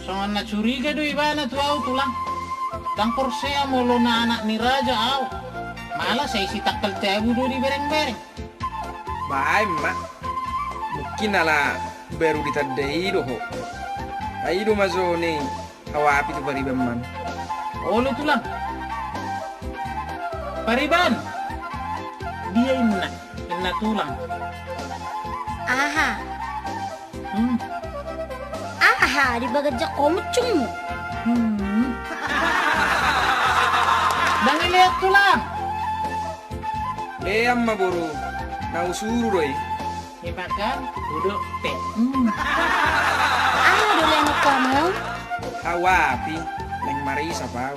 Songon na curiga do ibana tu au tulang. Ndang porsea molo na anak ni raja au. Malah sai si tangkal tabu do dibereng-bereng. Baen ma. Mungkin ala baru ditandai do ho. Ai do ma jo ni hau api tu pariban man. Olo tulang. Pariban. Dia inna, inna tulang. Aha. Hmm. Aha, di bagas jako muncungmu. Hmm. Ndang ileat tulang. Lean ma boru, na usuru do i. Imakan, uduk, pe. Hmm. Aha do lean hamu? Hau api, naeng marisap au.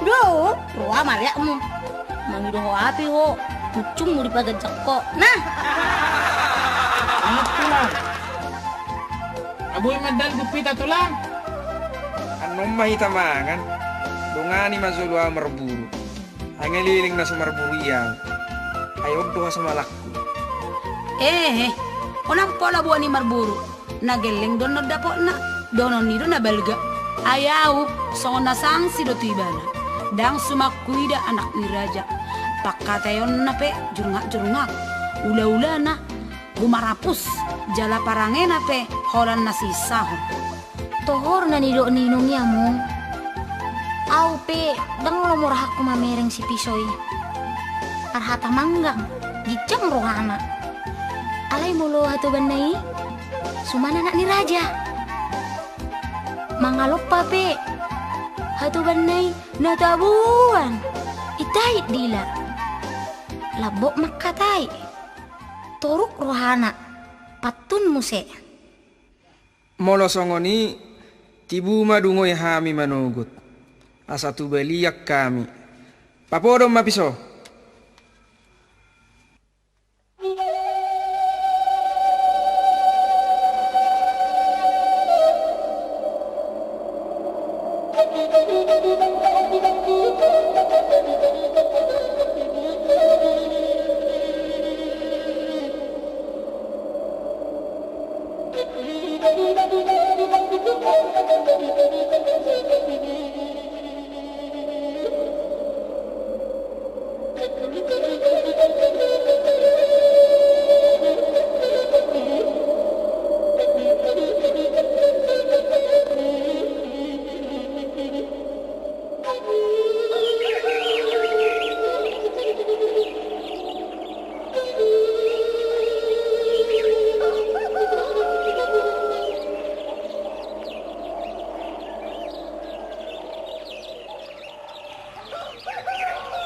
Do, roa ma leakmu. Mangido ho api ho, muncungmu di paganjang ho. Nah. Anak tulang. Abui mandalgum hita tulang. Annon ma hita mangan. Dongani ma jolo au marburu. Ai nga leleng na so marburu i au. Ai on do hasomalangku. Eh, eh. Unang pola boan i marburu. Na gelleng dohonon dapotna, dohonon i do na balga. Ai au, songon na sangsi do tu ibana. Ndang suman huida anak ni raja. Pangkataionna pe jurngak-jurngak. Ula-ulana, gumarapus, jala parangena pe holan na siisahon. Tohor na nidok ni inong i among. Au pe, ndang lomo rohangku mamereng si piso i. Parhata manggang, ginjang rohana. Alai molo hatobanna i, suman anak ni raja. Mangalompa pe, hatobanna i na tabuan. Itait dila. Lambok mangkatai. Toruk rohana. Pantun muse. Molo songon i, tibu ma dungoi hami manogot. Asa tu balian hami. Papodom ma piso.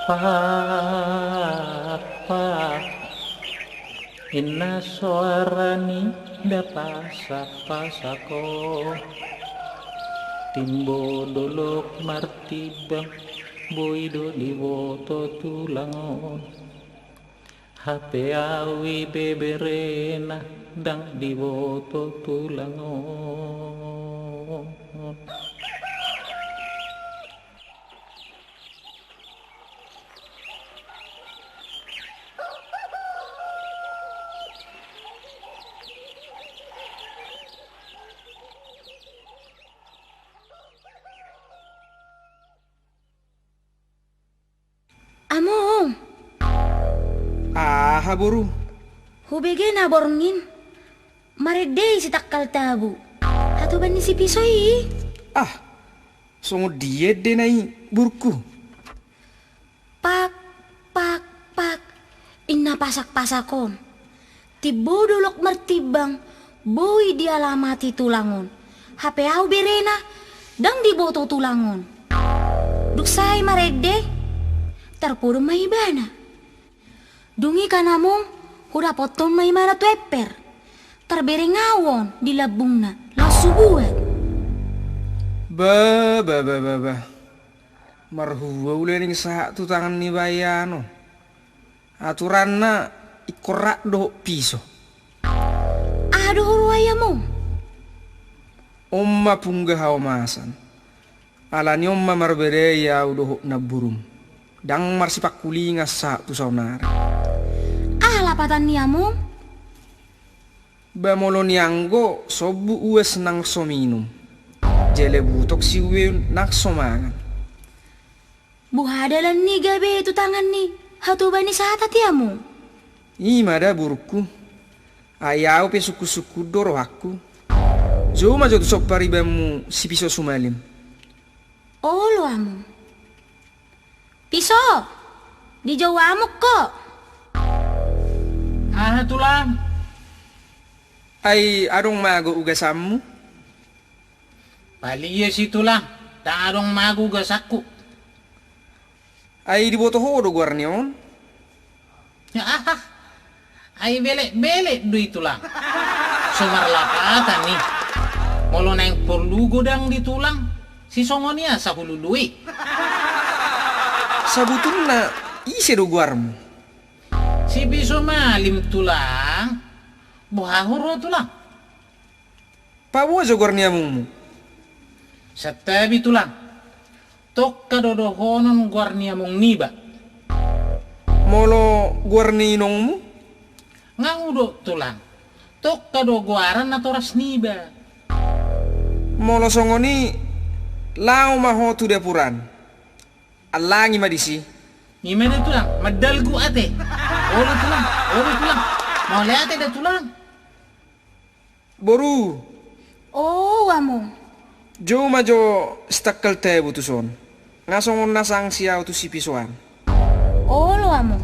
Pak, pak. Inna soara ni da pasak-pasak ho. Timbo dolok martimbang, boi do diboto tulang on. Hape au i be berena, ndang diboto tulang on. Among. Aha, boru? Hubege na borngin. Marende i si Tangkal Tabu. Hatoban ni si Piso i. Ah, songon dia endena i, boruku? Pak, pak, pak. Inna pasak-pasak on. Timbo dolok martimbang, boi dialamati tulang on. Hape au berena, ndang diboto tulang on. Dung sae marende, tarpodom ma ibana. Dung i kan among, hudapothon ma ibana tu emper. Tarbereng au on di lambungna, laos hubuat. Ba, ba, ba, ba, ba. Marhua ulaning sahat tu tangan ni bayanon. Aturanna ingkon rap dohot piso. Aha do huroha i, among? On ma pungga haomasan. Ala ni on ma marbadai au dohot namborum. Ndang marsipangkulingan sahat tu saonari. Aha lapatan ni, among? Ba molo nianggo, sombu uas nang so minum. Jala butong siubeon nang so mangan. Boha dalan ni gabe tu tangan ni hatoban ni sahat i, among? I ma da, boruku. Ai au pe sungkun-sungkun do rohangku. Jou ma jo tuson paribanmu si Piso Sumalim. Olo, among. Piso, dijou among ho. Aha, tulang? Ai adong mago ugasanmu? Paling ia si tulang, ndang adong mago ugasanku. Ai diboto ho do goar ni on? Ya, aha. Ai belek-belek do i, tulang. So marlapatan i. Molo naeng porlu godang di tulang, sisongon i asa hulului. Sabutulna ise do goarmu? Si Piso Malim, tulang. Boha huroha, tulang? Paboa jo goar ni amongmu? Santabi, tulang. Tongka do dohonon goar ni among niba. Molo goar ni inongmu? Nga hudok, tulang. Tongka do goaran natoras niba. Molo songon i, laho ma ho tu dapuran. Allangi ma disi. I ma da, tulang, mandalgu ate. Olo, tulang, olo, tulang. Mauliate da, tulang. Boru. O, among. Jou ma jo si Tangkal Tabu tuson. Nga songon na sangsi au tu si Piso an. Olo, among.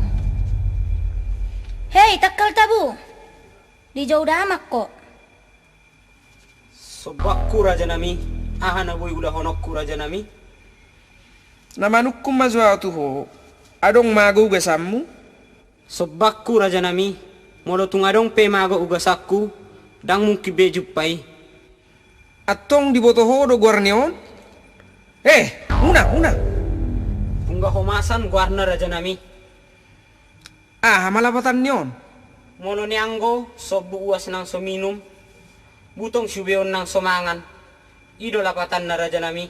Hei, Tangkal Tabu. Dijou damang ho. Sombangku, rajanami. Aha na boi ulahononku, rajanami? Na manungkun ma jo au tu ho. Adong mago ugasanmu? Sombangku, rajanami, molo tung adong pe mago ugasanku, ndang mungkin be jumpa i. Antong diboto ho do goar ni on? Eh, unang, unang. Pungga Homasan goarna, rajanami. Aha ma lapatan ni on? Molo nianggo, sombu uas nang so minum, butong siubeon nang so mangan. I do lapatanna, rajanami.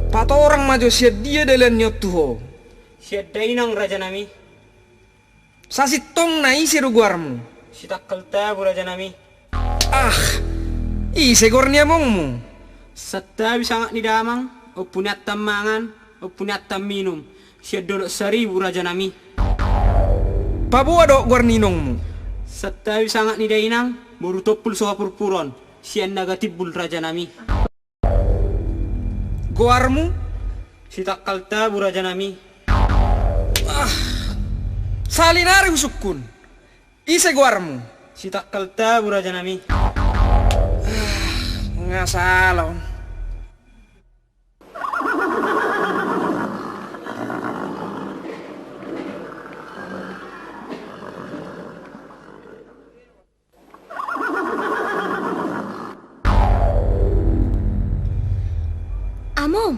Patorang ma jo sian dia dalan ni on tu ho. Sian dainang, rajanami. Sasintongna ise do goarmu? Si Tangkal Tabu, rajanami. Ah, ise goar ni amongmu? Santabi sangap ni damang, ompu ni antam mangan, ompu ni antam minum, sian Dolok Saribu, rajanami. Paboa dohot goar ni inongmu? Santabi sangap ni dainang, boru Tompul so hapurpuron, sian Naga Timbul, rajanami. Goarmu? Si Tangkal Tabu, rajanami. Ah, salinari husungkun. Ise goarmu? Si Tangkal Tabu, rajanami. Ah, nga sala on. Among.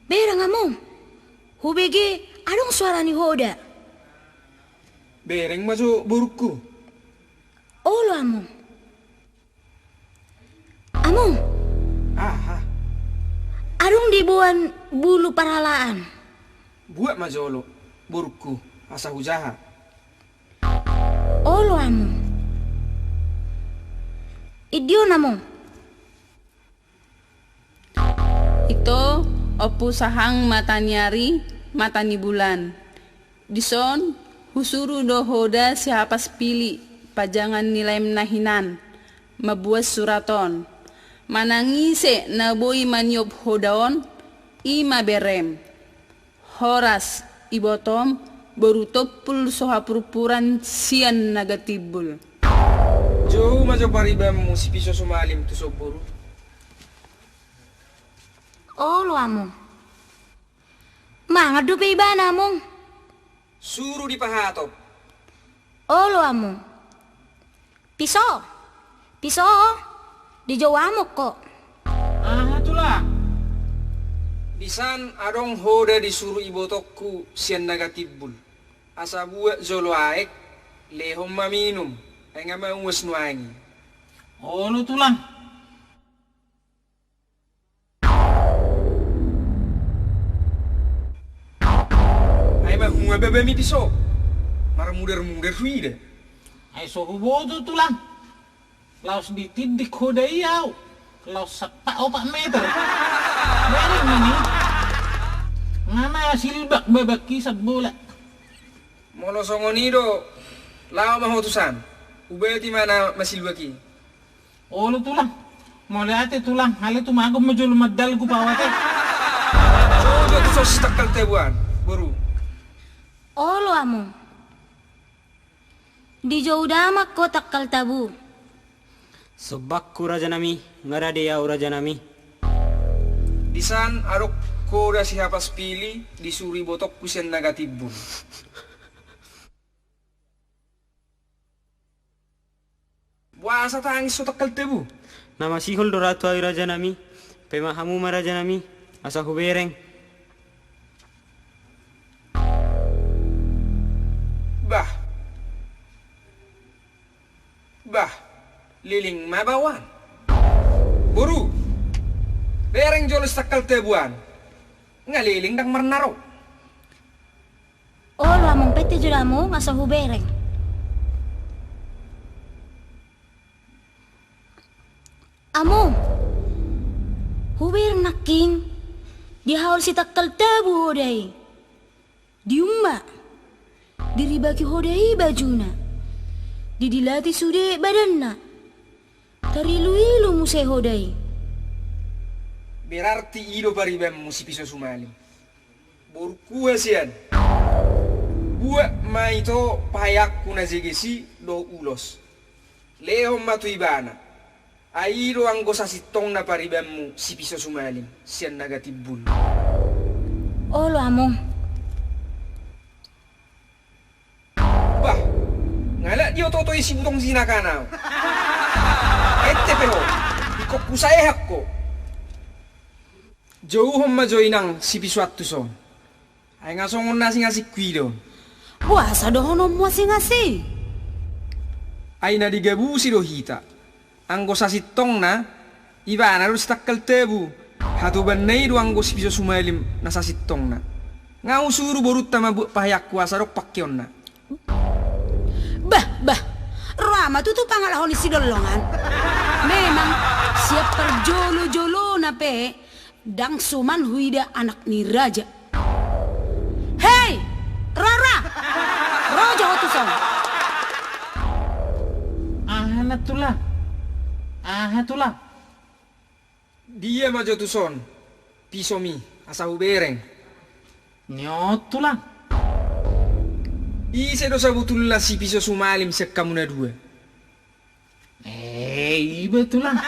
Bereng, among. Hubege adong suara ni hoda. Bereng ma jo, borungku. Olo, Among. Among. Aha? Adong diboan bulu parhalaan. Buat ma jolo, borungku, asa hujaha. Olo, Among. Idion, Among. Ito, ompu sahang mata ni ari, mata ni bulan. Dison, husuru do hoda si Hapas Pili, pajangan ni laem na hinan, mambuat surat on. Manang ise na boi maniop hoda on, i ma berem. Horas, ibotom, boru Tompul so hapurpuran sian Naga Timbul. Jou ma jo paribanmu si Piso Sumalim tuson, boru. Olo, Among. Mangan dope ibana, Among. Suru dipahatop. Olo, Among. Piso, Piso, dijou Among ho. Aha, Tulang? Disan adong hoda disuru ibotongku sian Naga Timbul. Asa buat jolo aek, lehon ma minum, ai nga mauas nuaeng i. Olo, Tulang. Ai ma hua babami, Piso. Marmudarmudar huida. Ai so huboto, Tulang. Laos ditindik hoda i au. Laos sappat opat meter. Bereng ma ni. Nga masilbak babangki sambola. Molo songon i do, laho ma ho tusan. Ubati ma na masilbak i. Olo, Tulang. Mauliate, Tulang. Alai tumagon ma jolo mandalgup au ate. Sojo tuson si tangkal tabuan, boru. Olo, Among. Dijou damang ho tangkal tabu. Sombangku, rajanami, nga rade au, rajanami. Disan adong hoda si Hapas Pili disuru ibotongku sian Naga Timbul. Boasa tangis ho, tangkal tabu? Na masihol do ra tu ahu i, rajanami. Paima hamu ma, rajanami, asa hubereng. Bah. Bah. Leleng ma baoan. Boru. Bereng jolo si tangkal tabuan. Nga leleng ndang marnaro. Olo, Among, pette jo da, Among, asa hubereng. Among, hubereng nangkin, dihaol si tangkal tabu hoda i. Diumma. Diribaki hoda i bajuna. Didilati sude badanna. Tariluilu muse hoda i. Berarti i do paribanmu si Piso Sumalim. Borungku hasian. Buat ma ito paheanku na jeges i dohot ulos. Lehon ma tu ibana. Ai i do anggo sasintongna paribanmu si Piso Sumalim sian Naga Timbul. Olo, Among. Bah, nga lak diototo i si butong jinakan au. Ente pe ho, ingkon husaehon ho. Jouhon ma jo inang si Piso an tuson. Ai nga songon na asing-asingku i do. Boasa dohononmu asing-asing? Ai na digabusi do hita. Anggo sasintongna, ibana do si tangkal tabu. Hatobanna i do anggo si Piso Sumalim na sasintongna. Nga husuru borunta mambuat paheanku asa adong pangkeonna. Bah, bah. Roha ma tutu pangalahon ni sidollongan. Memang sian parjolo-jolona pe ndang suman huida anak ni raja. Hei! Roha, roha! Ro jo ho tuson. Aha, Nang Tulang? Aha, Tulang? Dia ma jo tuson pisomi, asa hubereng. Niot, Tulang. Ise do sabutulna si Piso Sumalim sian hamu na dua? Eh, iba, Tulang.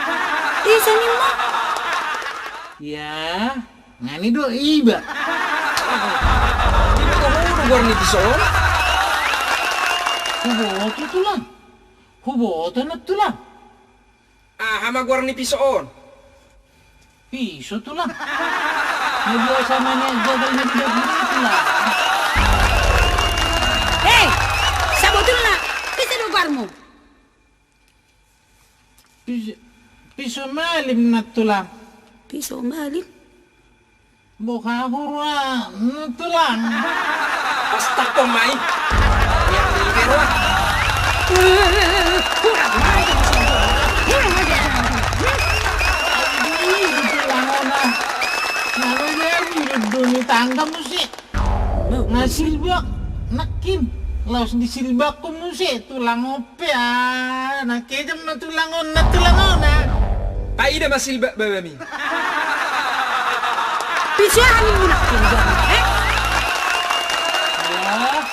Ise nimmu? Ya, nga i do iba. Iba do ho do goar ni piso on? Huboto, Tulang. Huboto, Nang Tulang. Aha ma goar ni piso on? Piso, Tulang. Na biasa manean jagal na di dapur i, Tulang. Hei! Siapa Piso, piso malim na tulang. Piso malim? Boha hurua na tulang. Pas takon mai. Yang di berua. Kurang ajar. Kurang ajar. Di tulang ona. Nalo jadi duduk di tangga musik. Nga silbak, nangkin. Laos disilbakku muse, tulang on pe, ah, na kejam na tulang on, na tulang on, ah. Paida ma silbak babami. Piso aha ninmu nangkin, eh? Wah,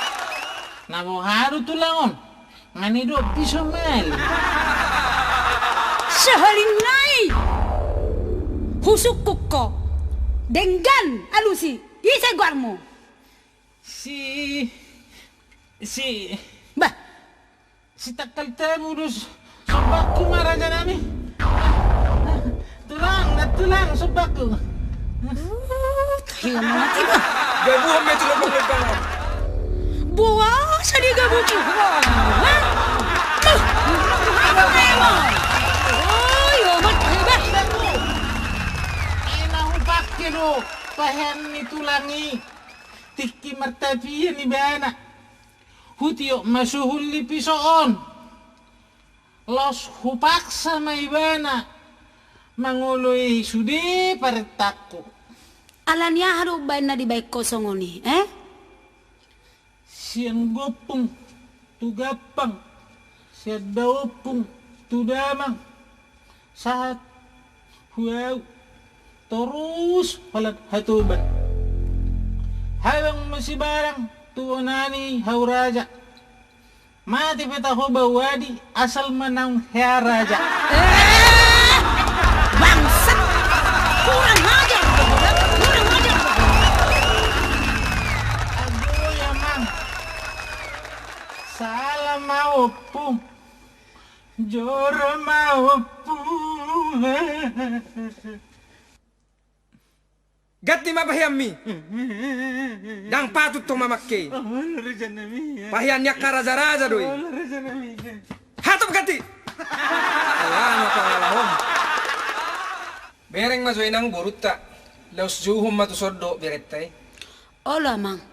na boha do tulang on. Nga nidok piso malim. Sahali nai husungkun ho denggan alusi, ise goarmu? Si, si, bah, si Tangkal Tabu do s-, sombakku ma raja nami. Tulang, na tulang sombakku. Uh, tahi mati bah. Gabuhon ma itu lobang-lobang. Boa, asa digabuhi ho. Hah? Tuh, apa memang? Oh, yo, mat, tahi bah. Ena hupake do pahean ni tulang i. Tingki martapian ibana, hutiop ma suhul ni piso on. Laos hupaksa ma ibana mangoloi sude parentangku. Alani aha do umbaen na dibaen ho songon i, eh? Sian gompung tu gampang, sian daompung tu damang, sahat hu ahu torus holan Hatoban. Habang ma sibarang tu ona ni hau raja. Mate pe taho bau adi, asal ma naung hea raja. Eh, bangsat. Kurang ajar. Kurang ajar. Aduh, ya, Mang. Salah ma ompung. Jora ma ompung. Ganti ma paheanmi. Ndang patut ho mamangke i. Pahean ni angka raja-raja do i. Hatop ganti. Ala ma pangalahom. Bereng ma jo inang borunta. Laos jouhon ma tuson dohot berenta i. Olo, Amang.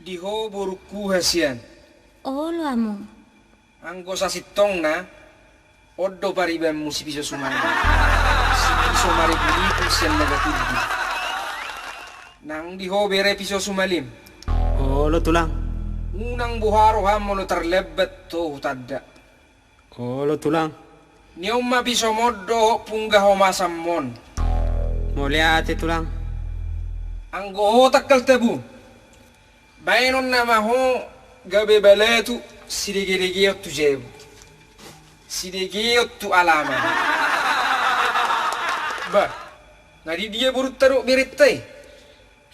Di ho borungku hasian. Olo, Among. Anggo sasintongna, on do paribanmu si piso sumalim. Si piso mariburibu sian Nagatimbul. Nang di ho bere piso sumalim. Olo, Tulang. Unang boha roham molo tarlambat ho hutanda. Olo, Tulang. Nion ma pisomon dohot pungga homasanmon. Mauliate, Tulang. Anggo ho Tangkal Tabu, baenon nama ho gabe balatu sidegedegeon tu jabu, sidegeon tu alaman. Bah, nga di dia borunta dohot berenta i?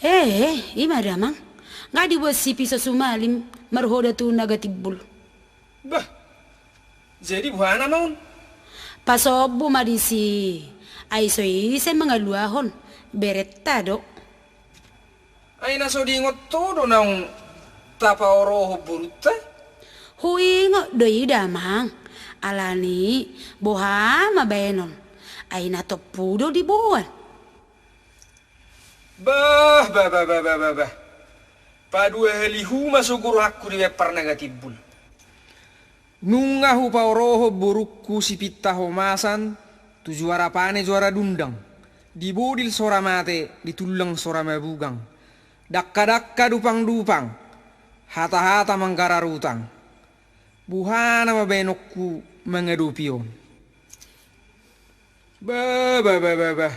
Eh, i ma da, Amang. Nga diboan si piso sumalim marhoda tu Nagatimbul. Bah, jadi boha nama on? Pasombu ma disi, ai so ise mangaluahon, berenta do. Ai na so diingot ho do naung tapaorohon borunta? Huingot do i da, Amang. Alani boha ma baenon, ai na tompu do diboan. Bah, bah, bah. Paduahalihu ma sogo rohangku dibaen par Nagatimbul. Nunga hupaorohon borungku si pinta homasan, tu juara pane juara dundang, di bodil sora mate, di tullang sora mabugang, dangka-dangka dupang-dupang, hata-hata manggarar utang. Boha nama baenonku mangadopi on? Bah, bah, bah, bah, bah.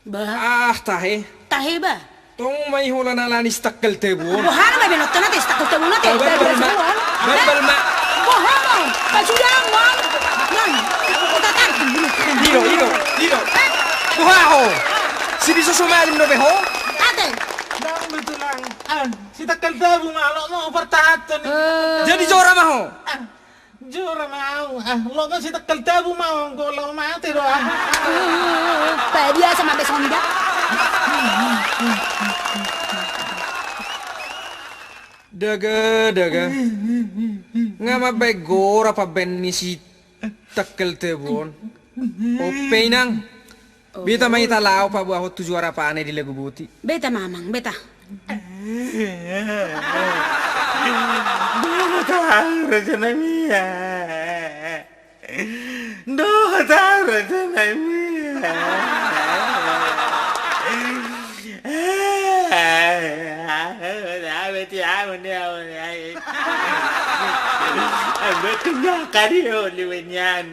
Bah. Ah, tahe. Tahe, bah. Tong ma i holan ala ni si Tangkal Tabu on. Boha nama baenonta nate, si Tangkal Tabu nate? Bah, bah, bah, bah. Bah, bah, bah. Boha ma? Pasuda ma. Nang, kota Tartu. Ido, ido, ido. Eh? Boha ho? Si piso sumalim dope ho? Ate. Nang betulan. Ah. Si Tangkal Tabu ma, loas ma ho partahanhon i. Eh. Jadi jora ma ho? Ah, jora ma au. Ah, loas ma si Tangkal Tabu ma au, anggo laho mate do au. Eh, pabiasa ma be songon i da. Daga, daga. Nga mambaen gora pambaen ni si Tangkel Tebu on. Ope, inang. Beta ma hita laho paboahon tu juara pane di lagu boti. Beta ma, amang, beta. Dohot ahu, raja nami. Dohot ahu, raja nami. Betul ya, kari, oh, liwenyan.